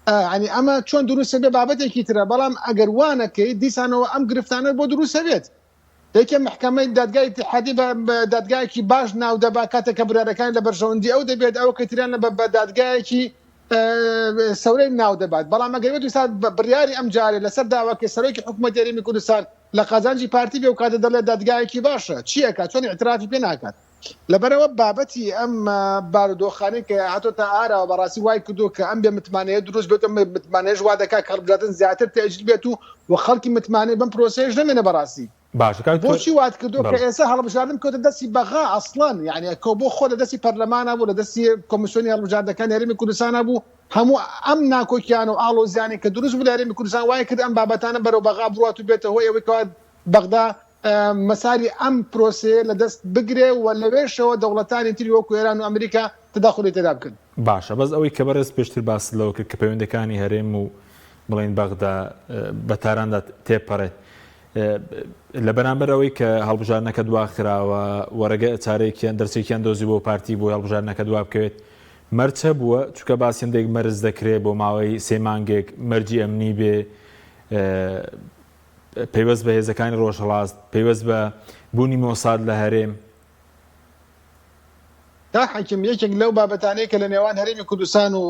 یانی ئەمە چۆن دروست بێ بابەتێکی ترە، بەڵام ئەگەر وا نەکەیت دیسانەوە ئەم گرفتانەت بۆ دروست ئەبێت. یەکێ مەحکەمەی دادگای ئیتیحادی بە دادگایەکی باش ناو دەبا کاتێک کە بڕیارەکانی لە بەرژەوەندی ئەو دەبێت، ئەوە کە تریان بە دادگایەکی سەورەی ناو دەبات. بەڵام ئەگەر بێت وسا بڕیاری ئەم جارێ لەسەر داواکەی سەرۆکی حکوومەتی هەرێمی کوردستان لە قازانجی پارتی بێ و کاتە دەڵێت دادگایەکی باشە، چی ئەکات؟ چۆن ئیعترافی پێ ناکات؟ لەبەرئەوە بابەتی ئەم بارودۆخانەی کە هاتۆتە ئاراوە بەڕاستی وای کردووە کە ئەم بێ متمانەیە دروست بێت و متمانەیەش وا دەکات کە هەڵبژاردن زیاتر تەئجیل بێت و و خەڵکی متمانەی بەم پرۆسەیەش نەمێنێ بەڕاستی. باشە کاک دکتۆر بۆچی وات کردووە کە بەڵێ. ئێستا هەڵبژاردن بکەوێتە دەستی بەغا ئەسڵەن یانی کە بۆ خۆ لە دەستی پەرلەمانا بوو لە دەستی کۆمیسیۆنی هەڵبژاردنەکانی هەرێمی کوردستانا بوو هەموو ئەم ناکۆکیانە و ئاڵۆزیانەی کە دروست بوو لە هەرێمی کوردستان وای کرد ئەم بابەتانە بەرەو بەغا بڕوات و بێتە هۆی ئەوەی کەوا بەغدا مەساری ئەم پرۆسەیە لە دەست بگرێ و لەوێشەوە دەوڵەتانی تری وەکو ئێران و ئەمریکا تەداخولی تێدا بکەن. باشە بەس ئەوەی کە بەڕێز پێشتر باست لەوە کرد کە پەیوەندەکانی هەرێم و بڵێین بەغدا بە تاراندا تێپەڕێت لە بەرامبەر ئەوەی کە هەڵبژاردنەکە دواخراوە و ڕێگە چارەیەکیان دەرچێکیان دۆزی بۆ پارتی بۆ هەڵبژاردنەکە دوا بکەوێت مەرج هەبووە چونکە باسی هەندێک مەرج دەکرێت بۆ ماوەی سێ مانگێک مەرجی ئەمنی بێ پەیوەست بە هێزەکانی ڕۆژهەڵات، پەیوەست بە بوونی مۆساد لە هەرێم. کاک حەکیم، یەکێک لەو بابەتانەی کە لە نێوان هەرێمی کوردستان و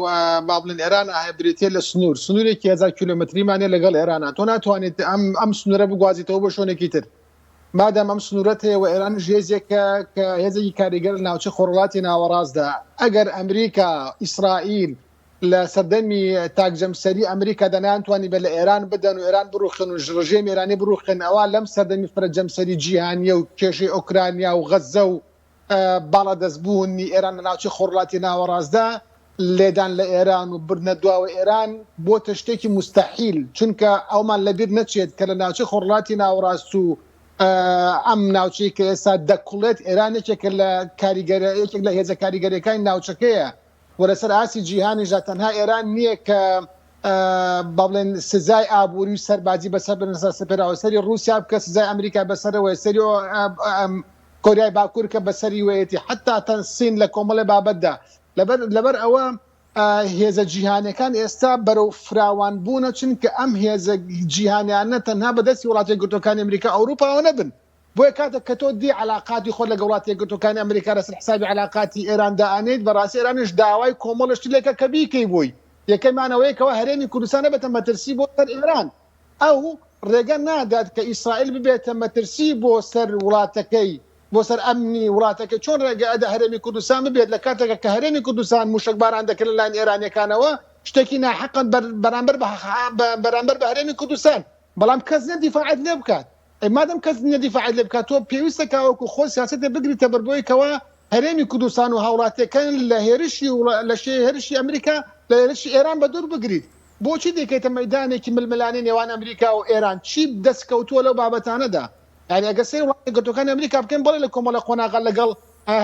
با بڵێین ئێران هەیە بریتییە لە سنوور. سنوورێکی هەزار کیلۆمەتریمان هەیە لەگەڵ ئێرانە. تۆ ناتوانیت ئەم ئەم سنوورە بگوازیتەوە بۆ شوێنێکی تر. مادام ئەم سنوورەت هەیە و ئێرانیش هێزێکە کە هێزێکی کاریگەر لە ناوچەی خۆرهەڵاتی ناوەڕاستدا، ئەگەر ئەمریکا، ئیسرائیل، لە سەردەمی تاک جەمسەری ئەمریکادا نەیانتوانیبێت لە ئێران بدەن و ئێران بڕوخێن و ڕژێمی ئێرانی بڕوخێن ئەوا لەم سەردەمی فرە جەمسەری جیهانیە و کێشەی ئۆکرانیا و غەززە و باڵادەستبوونی ئێران لە ناوچەی خۆرهەڵاتی ناوەڕاستدا لێدان لە ئێران و بردنە دواوە ئێران بۆتە شتێکی موستەحیل چونکە ئەومان لەبیر نەچێت کە لە ناوچەی خۆرهەڵاتی ناوەڕاست و ئەم ناوچەی کە ئێستا دەکوڵێت ئێران یەکێکە لە کاریگەرە یەکێک لە هێزە کاریگەرەکانی ناوچەکەیە و لەسەر ئاستی جیهانیشدا تەنها ئێران نییە کە با بڵێن سزای ئابووری و سەربازی بەسەر سەپێراوە سەری ڕووسیا بکە سزای ئەمریکا بەسەرەوەی سەری کۆریای باکوور کە بەسەری وەیەتی حتا تەنسین لە کۆمەڵی بابەتدا لەبەر لەبەر ئەوە هێزە جیهانەکان ئێستا بەرەو فراوان بوونە چونکە ئەم هێزە جیهانیانە تەنها بەدەستی وڵاتە یەکگرتووەکانی ئەمریکا ئەوروپاوە نەبن بۆیە کاتێک کە تۆ دی عەلاقاتی خۆت لەگەڵ وڵاتە یەکگرتووەکانی ئەمریکا لەسەر حسابی عەلاقاتی ئێران دائەنێیت، بەڕاستی ئێرانیش داوای کۆمەڵە شتی لێکە کە بیکەی بۆی. یەکەمیان ئەوەیە کەوا هەرێمی کوردستان نەبێتە مەترسی بۆ سەر ئێران. ئەو ڕێگە نادات کە ئیسرائیل ببێتە مەترسی بۆ سەر وڵاتەکەی، بۆ سەر ئەمنی وڵاتەکەی. چۆن ڕێگە ئەدا هەرێمی کوردستان ببێت لە کاتێکا کە هەرێمی کوردستان مووشەکباران دەکرێت لەلایەن ئێرانییەکانەوە، شتێکی ناحەقە بەرامبەر بە هەرێمی کوردستان. بەڵام کەس نیە دیفاعت لێ بکات. ئەی مادەم کەس نیە دیفاعت لێ بکات تۆ پێویستە کە وەکو خۆت سیاسەتێ بگریتە بەر بۆی کەوا هەرێمی کوردستان و هاوڵاتیەکان لە هێرشی لە هێرشی ئەمریکا لە هێرشی ئێران بە دوور بگریت. بۆچی دەیکەیتە مەیدانێکی ململانێ نێوان ئەمریکا و ئێران؟ چی دەستکەوتووە لەو بابەتانەدا؟ یانی ئەگەر سەیری وڵاتە یەکگرتووەکانی ئەمریکا بکەین بەڵێ لە کۆمەڵێ قۆناغا لەگەڵ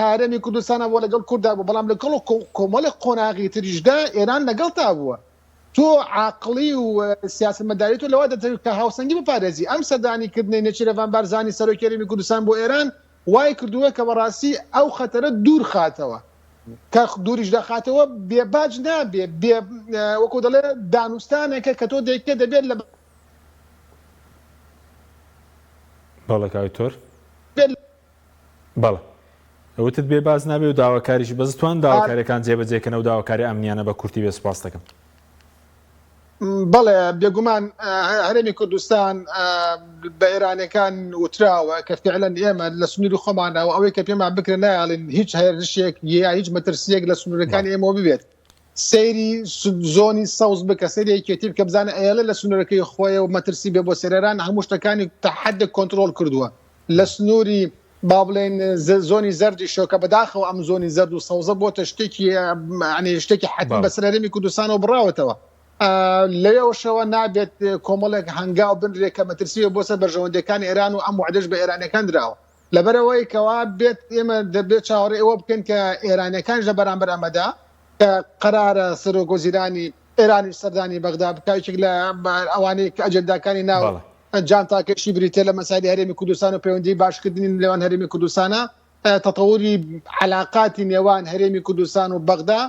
هەرێمی کوردستانا بووە لەگەڵ کوردا بووە بەڵام لەگەڵ کۆمەڵێ قۆناغی تریشدا ئێران لەگەڵتا بووە. تۆ عاقڵی و سیاسەتمەداری تۆ لەوە دەتەوێت کە هاوسەنگی بپارێزی. ئەم سەردانی کردنەی نێچیرەڤان بارزانی سەرۆکی هەرێمی کوردستان بۆ ئێران وای کردووە کە بەڕاستی ئەو خەتەرە دوور خاتەوە. کە دووریش دەخاتەوە بێ باج نابێ، بێ وەکو دەڵێ دانوستانێکە کە تۆ دەیکەی دەبێت لە بەڵێ کاک دکتۆر. بەڵێ وتت بێ باس نابێ و داواکاریش بەس توان داواکاریەکان جێبەجێ کەن ئەو داواکاری ئەمنیانە بە کورتی بێ سوپاس دەکەم. بەڵێ بێگومان هەرێمی کوردستان بە ئێرانەکان وتراوە کە فعلەن ئێمە لە سنووری خۆمانەوە ئەوەی کە پێمان بکرێت نایڵین هیچ هێرشێک یا هیچ مەترسیەک لە سنوورەکانی ئێمەوە ببێت سەیری زۆنی سەوز بکە سەیری یەکێتی بکە بزانە ئەیڵێ لە سنوورەکەی خۆیە و مەترسی بێ بۆ سەرێران هەموو شتەکانی تا حدێک کۆنترۆڵ کردووە. لە سنووری با بڵێین زۆنی زەردیشەوە کە بەداخەوە ئەم زۆنی زەرد و سەوزە بۆتە شتێکی یانی شتێکی حەتمی بەسەر هەرێمی کوردستانەوە بڕاوەتەوە. لەوێوەشەوە نابێت کۆمەڵێک هەنگاو بنرێت کە مەترسیە بۆ سەر بەرژەوەندیەکانی ئێران و ئەم وعدەش بە ئێرانیەکان دراوە. لەبەرئەوەی کەوا بێت ئێمە دەبێت چاوەڕێی ئەوە بکەین کە ئێرانیەکانیش لە بەرامبەر ئەمەدا کە قەرارە سەرۆک وەزیرانی ئێرانیش سەردانی بەغدا بکا یەکێک لە ئەوانەی کە ئەجێنداکانی ناو جانتاکەشی بریتیە لە مەسایلی هەرێمی کوردستان و پەیوەندی باشکردنی نێوان هەرێمی کوردستانە تەتەوری عەلاقاتی نێوان هەرێمی کوردستان و بەغدا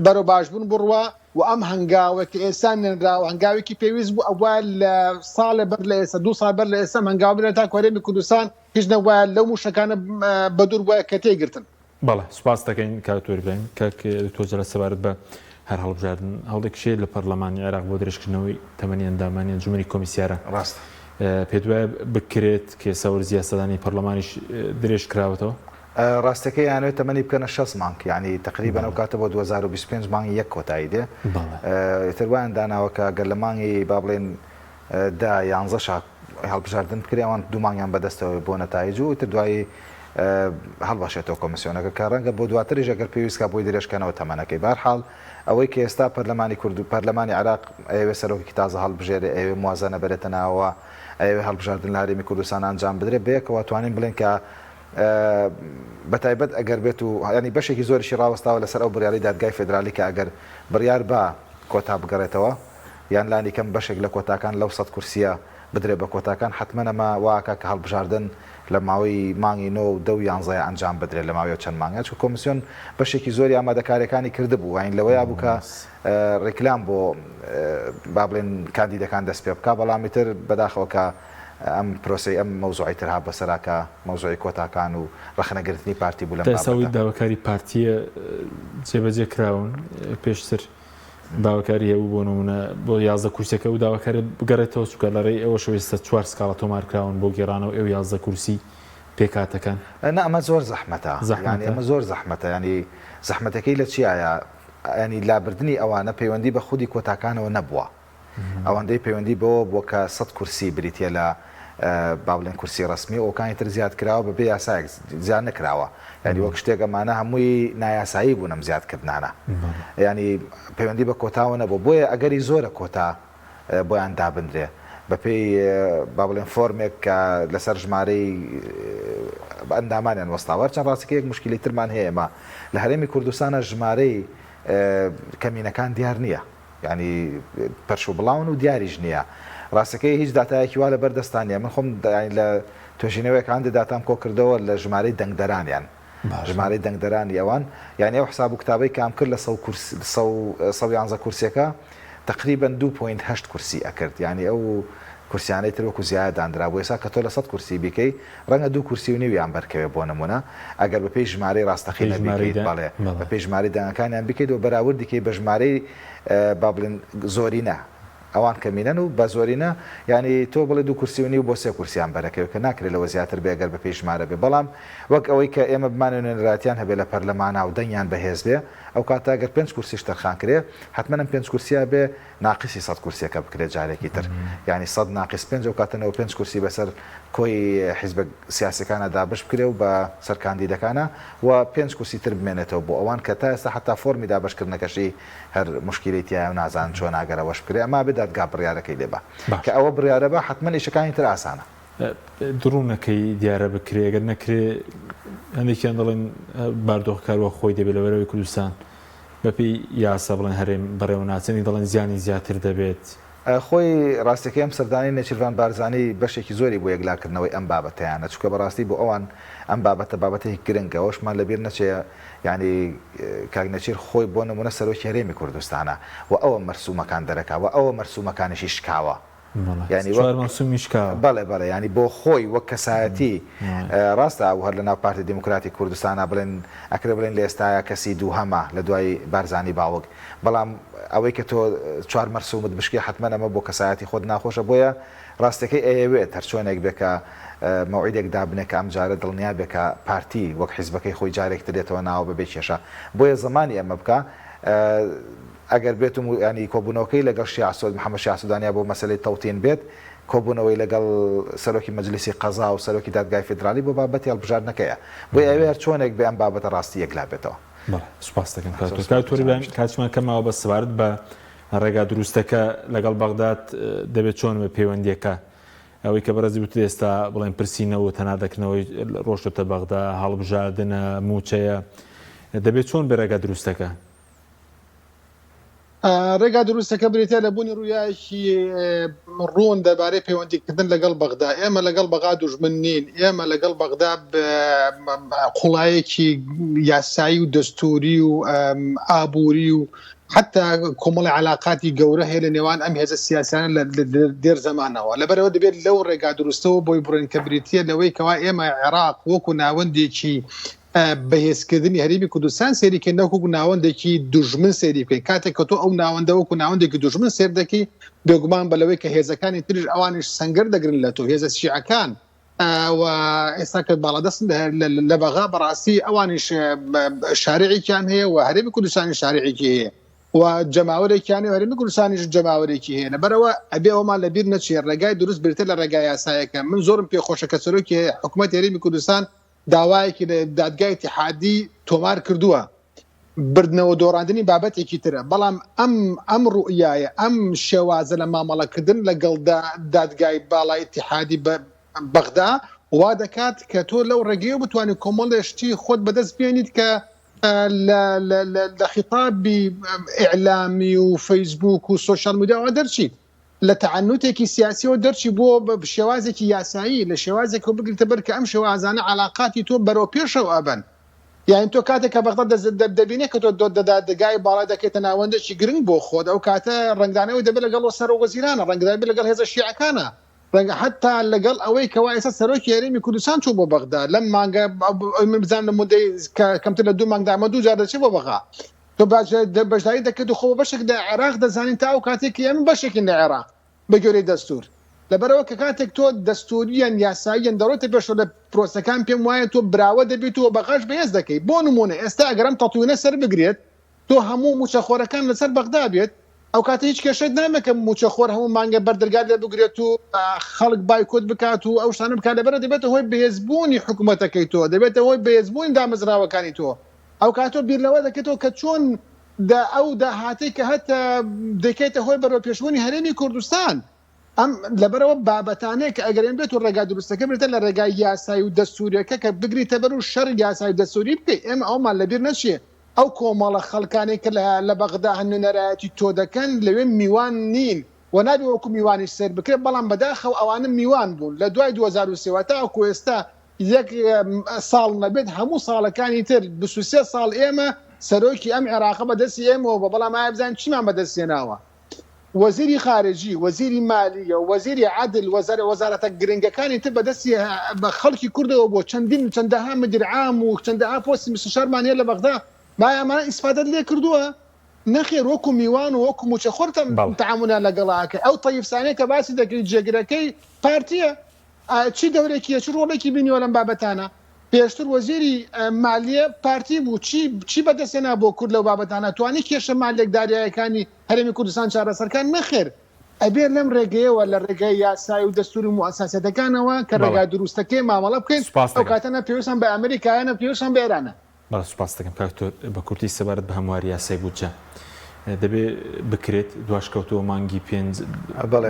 بەرەو باشبوون بڕوا و ئەم هەنگاوە کە ئێستا نێنراوە هەنگاوێکی پێویست بوو ئەوە لە ساڵێ بەر لە ئێستا دو ساڵ بەر لە ئێستا هەنگاو بنێن تاکو هەرێمی کوردستان هیچ نەبوایە لەو موشەکانە بەدوور بوایە کە تێیگرتن. بەڵێ سوپاست دەکەین کاک دکتۆر ئیبراهیم. کاک دکتۆر جەلال سەبارەت بە هەر هەڵبژاردن هەوڵێکیش هەیە لە پەرلەمانی عێراق بۆ درێژکردنەوەی تەمەنی ئەندامانی ئەنجومەنی کۆمیسیاران. ڕاستە. پێت وایە بکرێت کە ئێستا وەرزی یاسادانی پەرلەمانیش درێژ کراوەتەوە؟ ڕاستەکەی ئەیانەوێت تەمەنی بکەنە 60 مانگ یانی تەقریبەن ئەو کاتە بۆ 2025 مانگی یەک کۆتایی دێ ئیتر وایان داناوە کە گەر لە مانگی با بڵێین دە یانزە شا هەڵبژاردن بکرێ ئەوان دوو مانگیان بەدەستەوە بۆ نەتایج و ئیتر دوایی هەڵبەشێتەوە کۆمیسیۆنەکە کە ڕەنگە بۆ دواتریش ئەگەر پێویست کا بۆی درێژکەنەوە تەمەنەکەی بەهەرحاڵ ئەوەی کە ئێستا پەرلەمانی کورد و پەرلەمانی عێراق ئەیەوێ سەرۆکێکی تازە هەڵبژێرێ ئەیەوێ موازەنە بەرێتە ناوەوە ئەیەوێ هەڵبژاردن لە هەرێمی کوردستان ئەنجام بدرێ بەیەکەوە توانین بڵێین کە بەتایبەت ئەگەر بێت و یانی بەشێکی زۆریشی ڕاوەستاوە لەسەر ئەو بڕیارەی دادگای فێدرالی کە ئەگەر بڕیار با کۆتا بگەڕێتەوە یان لانیکەم بەشێک لە کۆتاکان لەو سەت کورسییە بدرێ بە کۆتاکان حەتمەن ئەمە وا ئەکا کە هەڵبژاردن لە ماوەی مانگی نۆ و دە و یانزەیا ئەنجام بدرێ لە ماوەی ئەو چەند مانگە چونکە کۆمیسیۆن بەشێکی زۆری ئامادەکاریەکانی کردبوو یانی لەوەیا بوو کە ڕیکلام بۆ با بڵێن کاندیدەکان دەست پێ بکا بەڵام ئیتر بەداخەوە کە ئەم پرۆسەی ئەم مەوزوعی تر هات بەسەرا کە مەوزوعی کۆتاکان و ڕەخنەگرتنی پارتی بوو لەم تا ئێستا ئەوەی بابەتە. داواکاری پارتییە جێبەجێ کراون پێشتر داواکاری هەبوو بۆ نمونە بۆ 11 کورسەکە و داواکاری بگەڕێتەوە چونکە لە ڕێی ئەوەشەوە ئێستا چوار سکاڵا تۆمار کراون بۆ گێڕانەوە ئەو 11 کورسی پێکهاتەکان. نا ئەمە زۆر زەحمەتە یانی زەحمەتە؟ ئەمە زۆر زەحمەتە یانی زەحمەتەکەی لە چیایە یانی لابردنی ئەوانە پەیوەندی بە خودی کۆتاکانەوە نەبووە ئەوەندەی پەیوەندی بەوە بووە کە سەت کورسی بریتیە لە با بڵێن کورسی ڕەسمی و ئەوکانی تر زیاد کراوە بەبێ یاسایەک زیاد نەکراوە یانی وەک شتێک ئەمانە هەمووی نایاسایی بوون ئەم زیادکردنانە یانی پەیوەندی بە کۆتاوە نەبوو بۆیە ئەگەری زۆرە کۆتا بۆیان دابنرێ بەپێی با بڵێن فۆرمێک کە لەسەر ژمارەی ئەندامانیان وەستاوە هەرچەند ڕاستەکە یەک مشکلی ترمان هەیە ئێمە لە هەرێمی کوردستانە ژمارەی کەمینەکان دیار نییە یانی پەرش و بڵاون و دیاریش نییە. ڕاستەکەی هیچ داتایەکی وا لەبەر دەستا نییە. من خۆم یانی لە توێژینەوەیەک هەندێ داتام کۆ کردەوە لە ژمارەی دەنگدەرانیان. ژمارەی دەنگدەرانی ئەوان. یانی ئەو حساب و کتابەی کام کرد لە سەو کورس سەو سەو یانزە کورسیەکە تەقریبەن دوو point هەشت کورسی ئەکرد. یانی ئەو کورسیانەی تر وەکو زیایە داندرابوو. ئێستا کە تۆ لە سەت کورسی بیکەی ڕەنگە دوو کورسی و نیویان بەرکەوێ بۆ نموونە ئەگەر بەپێی ژمارەی ڕاستەقینە بیکەیت بەڵێ بەپێی ژمارەی دەنگەکانیان بیکەیت و بەراوردی کەی بە ژمارەی با بڵێن زۆرینە ئەوان کەمینەن و بە زۆرینە یانی تۆ بڵێ دوو کورسی و نیو بۆ سێ کورسیان بەرەکەوێ کە ناکرێ لەوە زیاتر بێ ئەگەر بەپێی ژمارە بێ بەڵام وەک ئەوەی کە ئێمە بمانەوێ نوێنەرایەتیان هەبێ لە پەرلەمانا و دەنگیان بەهێز بێ ئەو کاتە ئەگەر پێنج کورسیش تەرخان کرێ حەتمەن ئەم پێنج کورسیە بێ ناقیسی سەت کورسیەکە بکرێت جارێکی تر یانی سەت ناقیس پێنج ئەو کاتە 95 کورسی بەسەر کۆی حیزبە سیاسیەکانا دابش بکرێ و بە سەر کاندیدەکانا و پێنج کورسی تر بمێنێتەوە بۆ ئەوان کە تا ئێستا حەتا فۆرمی دابەش کردنەکەشی هەر موشکیلەی تیایە و نازانن چۆنە ئەگەر ئەوەش بکرێ ئەما بێ دادگا بڕیارەکەی لێ با کە ئەوە بڕیارە با حەتمەن ئیشەکانی تر ئاسانە. دڕوونەکەی دیارە بکرێ گەر نەکرێ هەندێکیان دەڵێن باردۆخ کار وەک خۆی دەبێت لەبەرئەوەی کوردستان بەپێی یاسا بڵێن هەرێم بەڕێوە ناچێت دەڵێن زیانی زیاتر دەبێت. خۆی ڕاستەکەی ئەم سەردانەی نێچیرڤان بارزانی بەشێکی زۆری بۆ یەکلاکردنەوەی ئەم بابەتەیانە چونکە بەڕاستی بۆ ئەوان ئەم بابەتە بابەتێکی گرنگە ئەوەشمان لەبیر نەچێ یانی کاک نێچیر خۆی بۆ نمونە سەرۆکی هەرێمی کوردستانە و ئەوە مەرسومەکان دەرەکا و ئەوە مەرسومەکانیشی شکاوە. یانی وەک چوار مەوسومی شکاوە. بەڵێ بەڵێ یانی بۆ خۆی وەک کەسایەتی ڕاستە ئەو هەر لە ناو پارتی دیموکراتی کوردستانا بڵێن ئەکرێ بڵێن لە ئێستایا کەسی دووهەمە لە دوای بارزانی باوک بەڵام ئەوەی کە تۆ چوار مەرسومت بشکێ حەتمەن ئەمە بۆ کەسایەتی خۆت ناخۆشە بۆیە ڕاستەکەی ئەیەوێت هەرچۆنێک بێ کە مەوعیدێک دابنێ کە ئەمجارە دڵنیا بێ کە پارتی وەک حیزبەکەی خۆی جارێک تر دێتەوە ناوە بەبێ کێشە بۆیە زەمانی ئەمە بکا ئەگەر بێت و یانی کۆبوونەوەکەی لەگەڵ شیاع سۆد محەمەد شیاع سودانیا بۆ مەسەلەی تەوتین بێت. کۆبوونەوەی لەگەڵ سەرۆکی مەجلیسی قەزا و سەرۆکی دادگای فیدراڵی بۆ بابەتی هەڵبژاردنەکەیە. بۆیە ئەوێ هەر چۆنێک بێ ئەم بابەتە ڕاستی یەکلا بێتەوە. بەڵێ سوپاست دەکەم کاک تۆر. کاک تۆر ئیبراهیم کاتیشمان کەم ماوە بەس سەبارەت بە ڕێگا دروستەکە لەگەڵ بەغداد دەبێت چۆن بێ پەیوەندییەکە؟ ئەوەی کە بەڕێزی وتت ئێستا بڵێن پرسی نەوت هەناردەکردنەوەی ڕۆشتۆتە بەغدا، هەڵبژاردنە، مووچەیە، دەبێت چۆن بێ ڕێگا دروستەکە؟ ڕێگا دروستەکە بریتە لە بوونی ڕویایەکی ڕوون دەربارەی پەیوەندیکردن لەگەڵ بەغدا. ئێمە لەگەڵ بەغا دوژمن نین، ئێمە لەگەڵ بەغدا قوڵایەکی یاسایی و دەستوری و ئابووری و حتا کۆمەڵی علاقاتی گەورە هەیە لە نێوان ئەم هێزە سیاسیانە لە دێر زەمانەوە. لەبەرەوە دەبێت لەو ڕێگا دروستەوە بۆی بڕۆین کە بریتیە لەوەی کەوا ئێمە عێراق وەکو ناوەندێکی بەهێزکردنی هەرێمی کوردستان سەیری کەین نەک وەکو ناوەندێکی دوژمن سەیری بکەین. کاتێک کە تۆ ئەو ناوەندە وەکو ناوەندێکی دوژمن سەیر دەکەی، بێگومان بە لەوەی کە هێزەکانی تریش ئەوانیش سەنگەر دەگرن لە تۆ، هێزە شیعەکان و ئێستا کە باڵادەستن لە بەغا، بەڕاستی ئەوانیش شارعێکیان هەیە و هەرێمی کوردستانی شارعێکی هەیە و جەماوەرێکیان و هەرێمی کوردستانیش جەماوەرێکی هەیە. لەبەرئەوە ئەبێ ئەومان لەبیر نەچێ ڕێگای دروست بریتە لە ڕێگا یاسایەکە. من زۆرم پێخۆشە کە سەرۆکی حکوومەتی هەرێمی کوردستان داوایەکی لە دادگای ئیتیحادی تۆمار کردووە، بردنەوە دۆڕاندنی بابەتێکی ترە، بەڵام ئەم ئەم ڕوئیایە، ئەم شێوازە لە مامەڵەکردن لەگەڵ دادگای باڵای ئیتیحادی بەغدا وا دەکات کە تۆ لەو ڕێگەیەوە بتوانیت کۆمەڵێ شتی خۆت بەدەست بێنیت کە لە خیتابی ئیعلامی و فەیسبوک و سۆشیال میدیاوە دەرچیت. لە تەعنوتێکی سیاسیەوە دەرچی بۆ شێوازێکی یاسایی، لە شێوازێکەوە بگریتە بەر کە ئەم شێوازانە عەلاقاتی تۆ بەرەو پێشەوە ئەبەن. یانی تۆ کاتێک کە بەغدا دەبینێ کە تۆ دادگای باڵای دەکەیتە ناوەندێکی گرنگ بۆ خۆت، ئەو کاتە ڕەنگدانەوەی دەبێت لەگەڵ سەرۆک وەزیرانە، ڕەنگدانەوەی لەگەڵ هێزە شیعەکانە، ڕەنگە حەتا لەگەڵ ئەوەی کەوا ئێستا سەرۆکی هەرێمی کوردستان چوو بۆ بەغدا لەم مانگە، من بزانم لە مودەی کەمتر لە دوو مانگدا ئەمە دوو جار دەچێت بۆ بەغا. تۆ بەشداری دەکرد و خۆ بە بەشێک لە عێراق دەزانین تا ئەو کاتێک کە ئێمە بەشێکین لە عێراق بە گوێرەی دەستور. لەبەرئەوە کە کاتێک تۆ دەستوریەن یاساییەن دەڕۆیتە پێشەوە لە پرۆسەکان پێم وایە تۆ براوە دەبیت و بەغاش بەهێز دەکەی. بۆ نمونە ئێستا ئەگەر ئەم تەتوینە سەر بگرێت تۆ هەموو موچەخۆرەکان لەسەر بەغدا بێت ئەو کاتە هیچ کێشەت نامێت کە موچەخۆر هەموو مانگە بەردەرگا لێ بگرێت و خەڵک بایکۆت بکات و ئەو شتانە بکات. لەبەرئەوە دەبێتە هۆی بەهێزبوونی حکومەتەکەی تۆ، دەبێتە هۆی بەهێزبوونی دامەزراوەکانی تۆ. ئەو کاتە بیر لەوە دەکەیتەوە کە چۆن ئەو داهاتەی کە هەتە دەکەیتە هۆی بەرەوپێشبوونی هەرێمی کوردستان. ئەم لەبەرەوە بابەتانەیە کە ئەگەر ئێمە بێت و ڕێگا دروستەکە بریتە لە ڕێگای یاسایی و دەستووریەکە کە بگریتە بەر و شەڕی یاسایی و دەستووری بکەی. ئێمە ئەومان لەبیر نەچێ ئەو کۆمەڵە خەڵکانەی کە لە بەغدا هەن نوێنەرایەتی تۆ دەکەن لەوێ میوان نین و نابێ وەکو میوانیش سەیر بکرێت، بەڵام بەداخەوە ئەوانە میوان بوون لە دوای 2003 وە تاوەکو ئێستا یەک ساڵ نەبێت هەموو ساڵەکانی تر 23 ساڵ ئێمە سەرۆکی ئەم عێراقە بەدەستی ئێمەوە بووە، بەڵام ئایا بزانین چیمان بەدەست هێناوە؟ وەزیری خارجی، وەزیری مالیە، وەزیری عەدل، وەزارەتە گرنگەکانی تر بەدەستی خەڵکی کوردەوە بووە، چەندین چەندەها مدیر عام و چەندەها پۆستی مستشارمان هەیە لە بەغدا، ئایا ئەمانە ئیسفادەت لێ کردووە؟ نەخێر وەکو میوان و وەکو موچەخۆر تەعامولیان لەگەڵا ئەکەی، ئەو تەیف سامیە کە باسی دەکەی جێگرەکەی پارتیە، چی دەورێکی هەیە، چ ڕۆڵێکی بینیوە لەم بابەتانە؟ پێشتر وەزیری مالیە پارتی بوو، چی چی بەدەستهێنا بۆ کورد لەو بابەتانە؟ توانی کێشە مالیەک داریایەکانی هەرێمی کوردستان چارەسەرکات؟ نەخێر. ئەبێ لەم ڕێگەیەوە لە ڕێگای یاسای و دەستوری و موئەساسیەتەکانەوە کە ڕێگا دروستەکەی مامەڵە بکەین، ئەو کاتە نە پێویستمان بە ئەمریکایە نە پێویستمان بە ئێرانە. بەڵێ سوپاست دەکەم کاک دکتۆر، بە کورتی سەبارەت بە هەمواری یاسای بودجە دەبێ بکرێت دواش کەوتەوە مانگی پێنج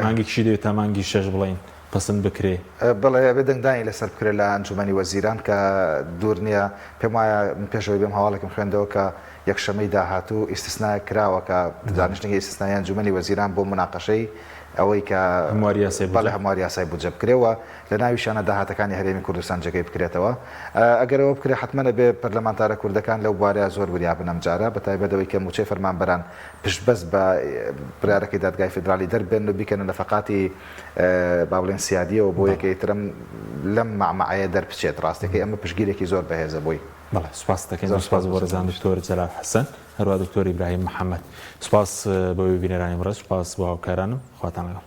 مانگێکیشی دەوێت تا مانگی شەش بڵێین پەسند بکرێ. بەڵێ ئەبێ دەنگدانی لەسەر بکرێت لە ئەنجومەنی وەزیران کە دوور نییە پێم وایە من پێش ئەوەی بێم هەواڵێکم خوێندەوە کە یەکشەمەی داهاتوو ئیستسنایەک کراوە کە دانیشتنێکی ئیستسنایی ئەنجومەنی وەزیران بۆ موناقەشەی ئەوەی کە هەمواری یاسای بودجە. بەڵێ هەمواری یاسای بودجە بکرێ و لە ناویشیانە داهاتەکانی هەرێمی کوردستان جێگەی بکرێتەوە. ئەگەر ئەوە بکرێ حەتمەن ئەبێ پەرلەمانتارە کوردەکان لەو بوارەیا زۆر وریا بن ئەمجارە، بە تایبەت ئەوەی کە مووچەی فەرمانبەران پشتبەست بە بڕیارەکەی دادگای فیدراڵی دەربێنن و بیکەنە نەفەقاتی با بڵێین سیادییەوە بۆ یەکەی تر لەم مەعمەعەیە دەربچێت. ڕاستیەکەی ئەمە پشتگیرێکی زۆر بەهێزە بۆی. بەڵێ سوپاست دەکەین. زۆر سوپاس بۆ بەڕێزان دکتۆر جەلال حەسەن، هەروەها دکتۆر ئیبراهیم محەمەد. سوپاس بۆ بینەرانی بەڕێز، سوپاس بۆ هاوکارانم. خواتان لەگەڵ.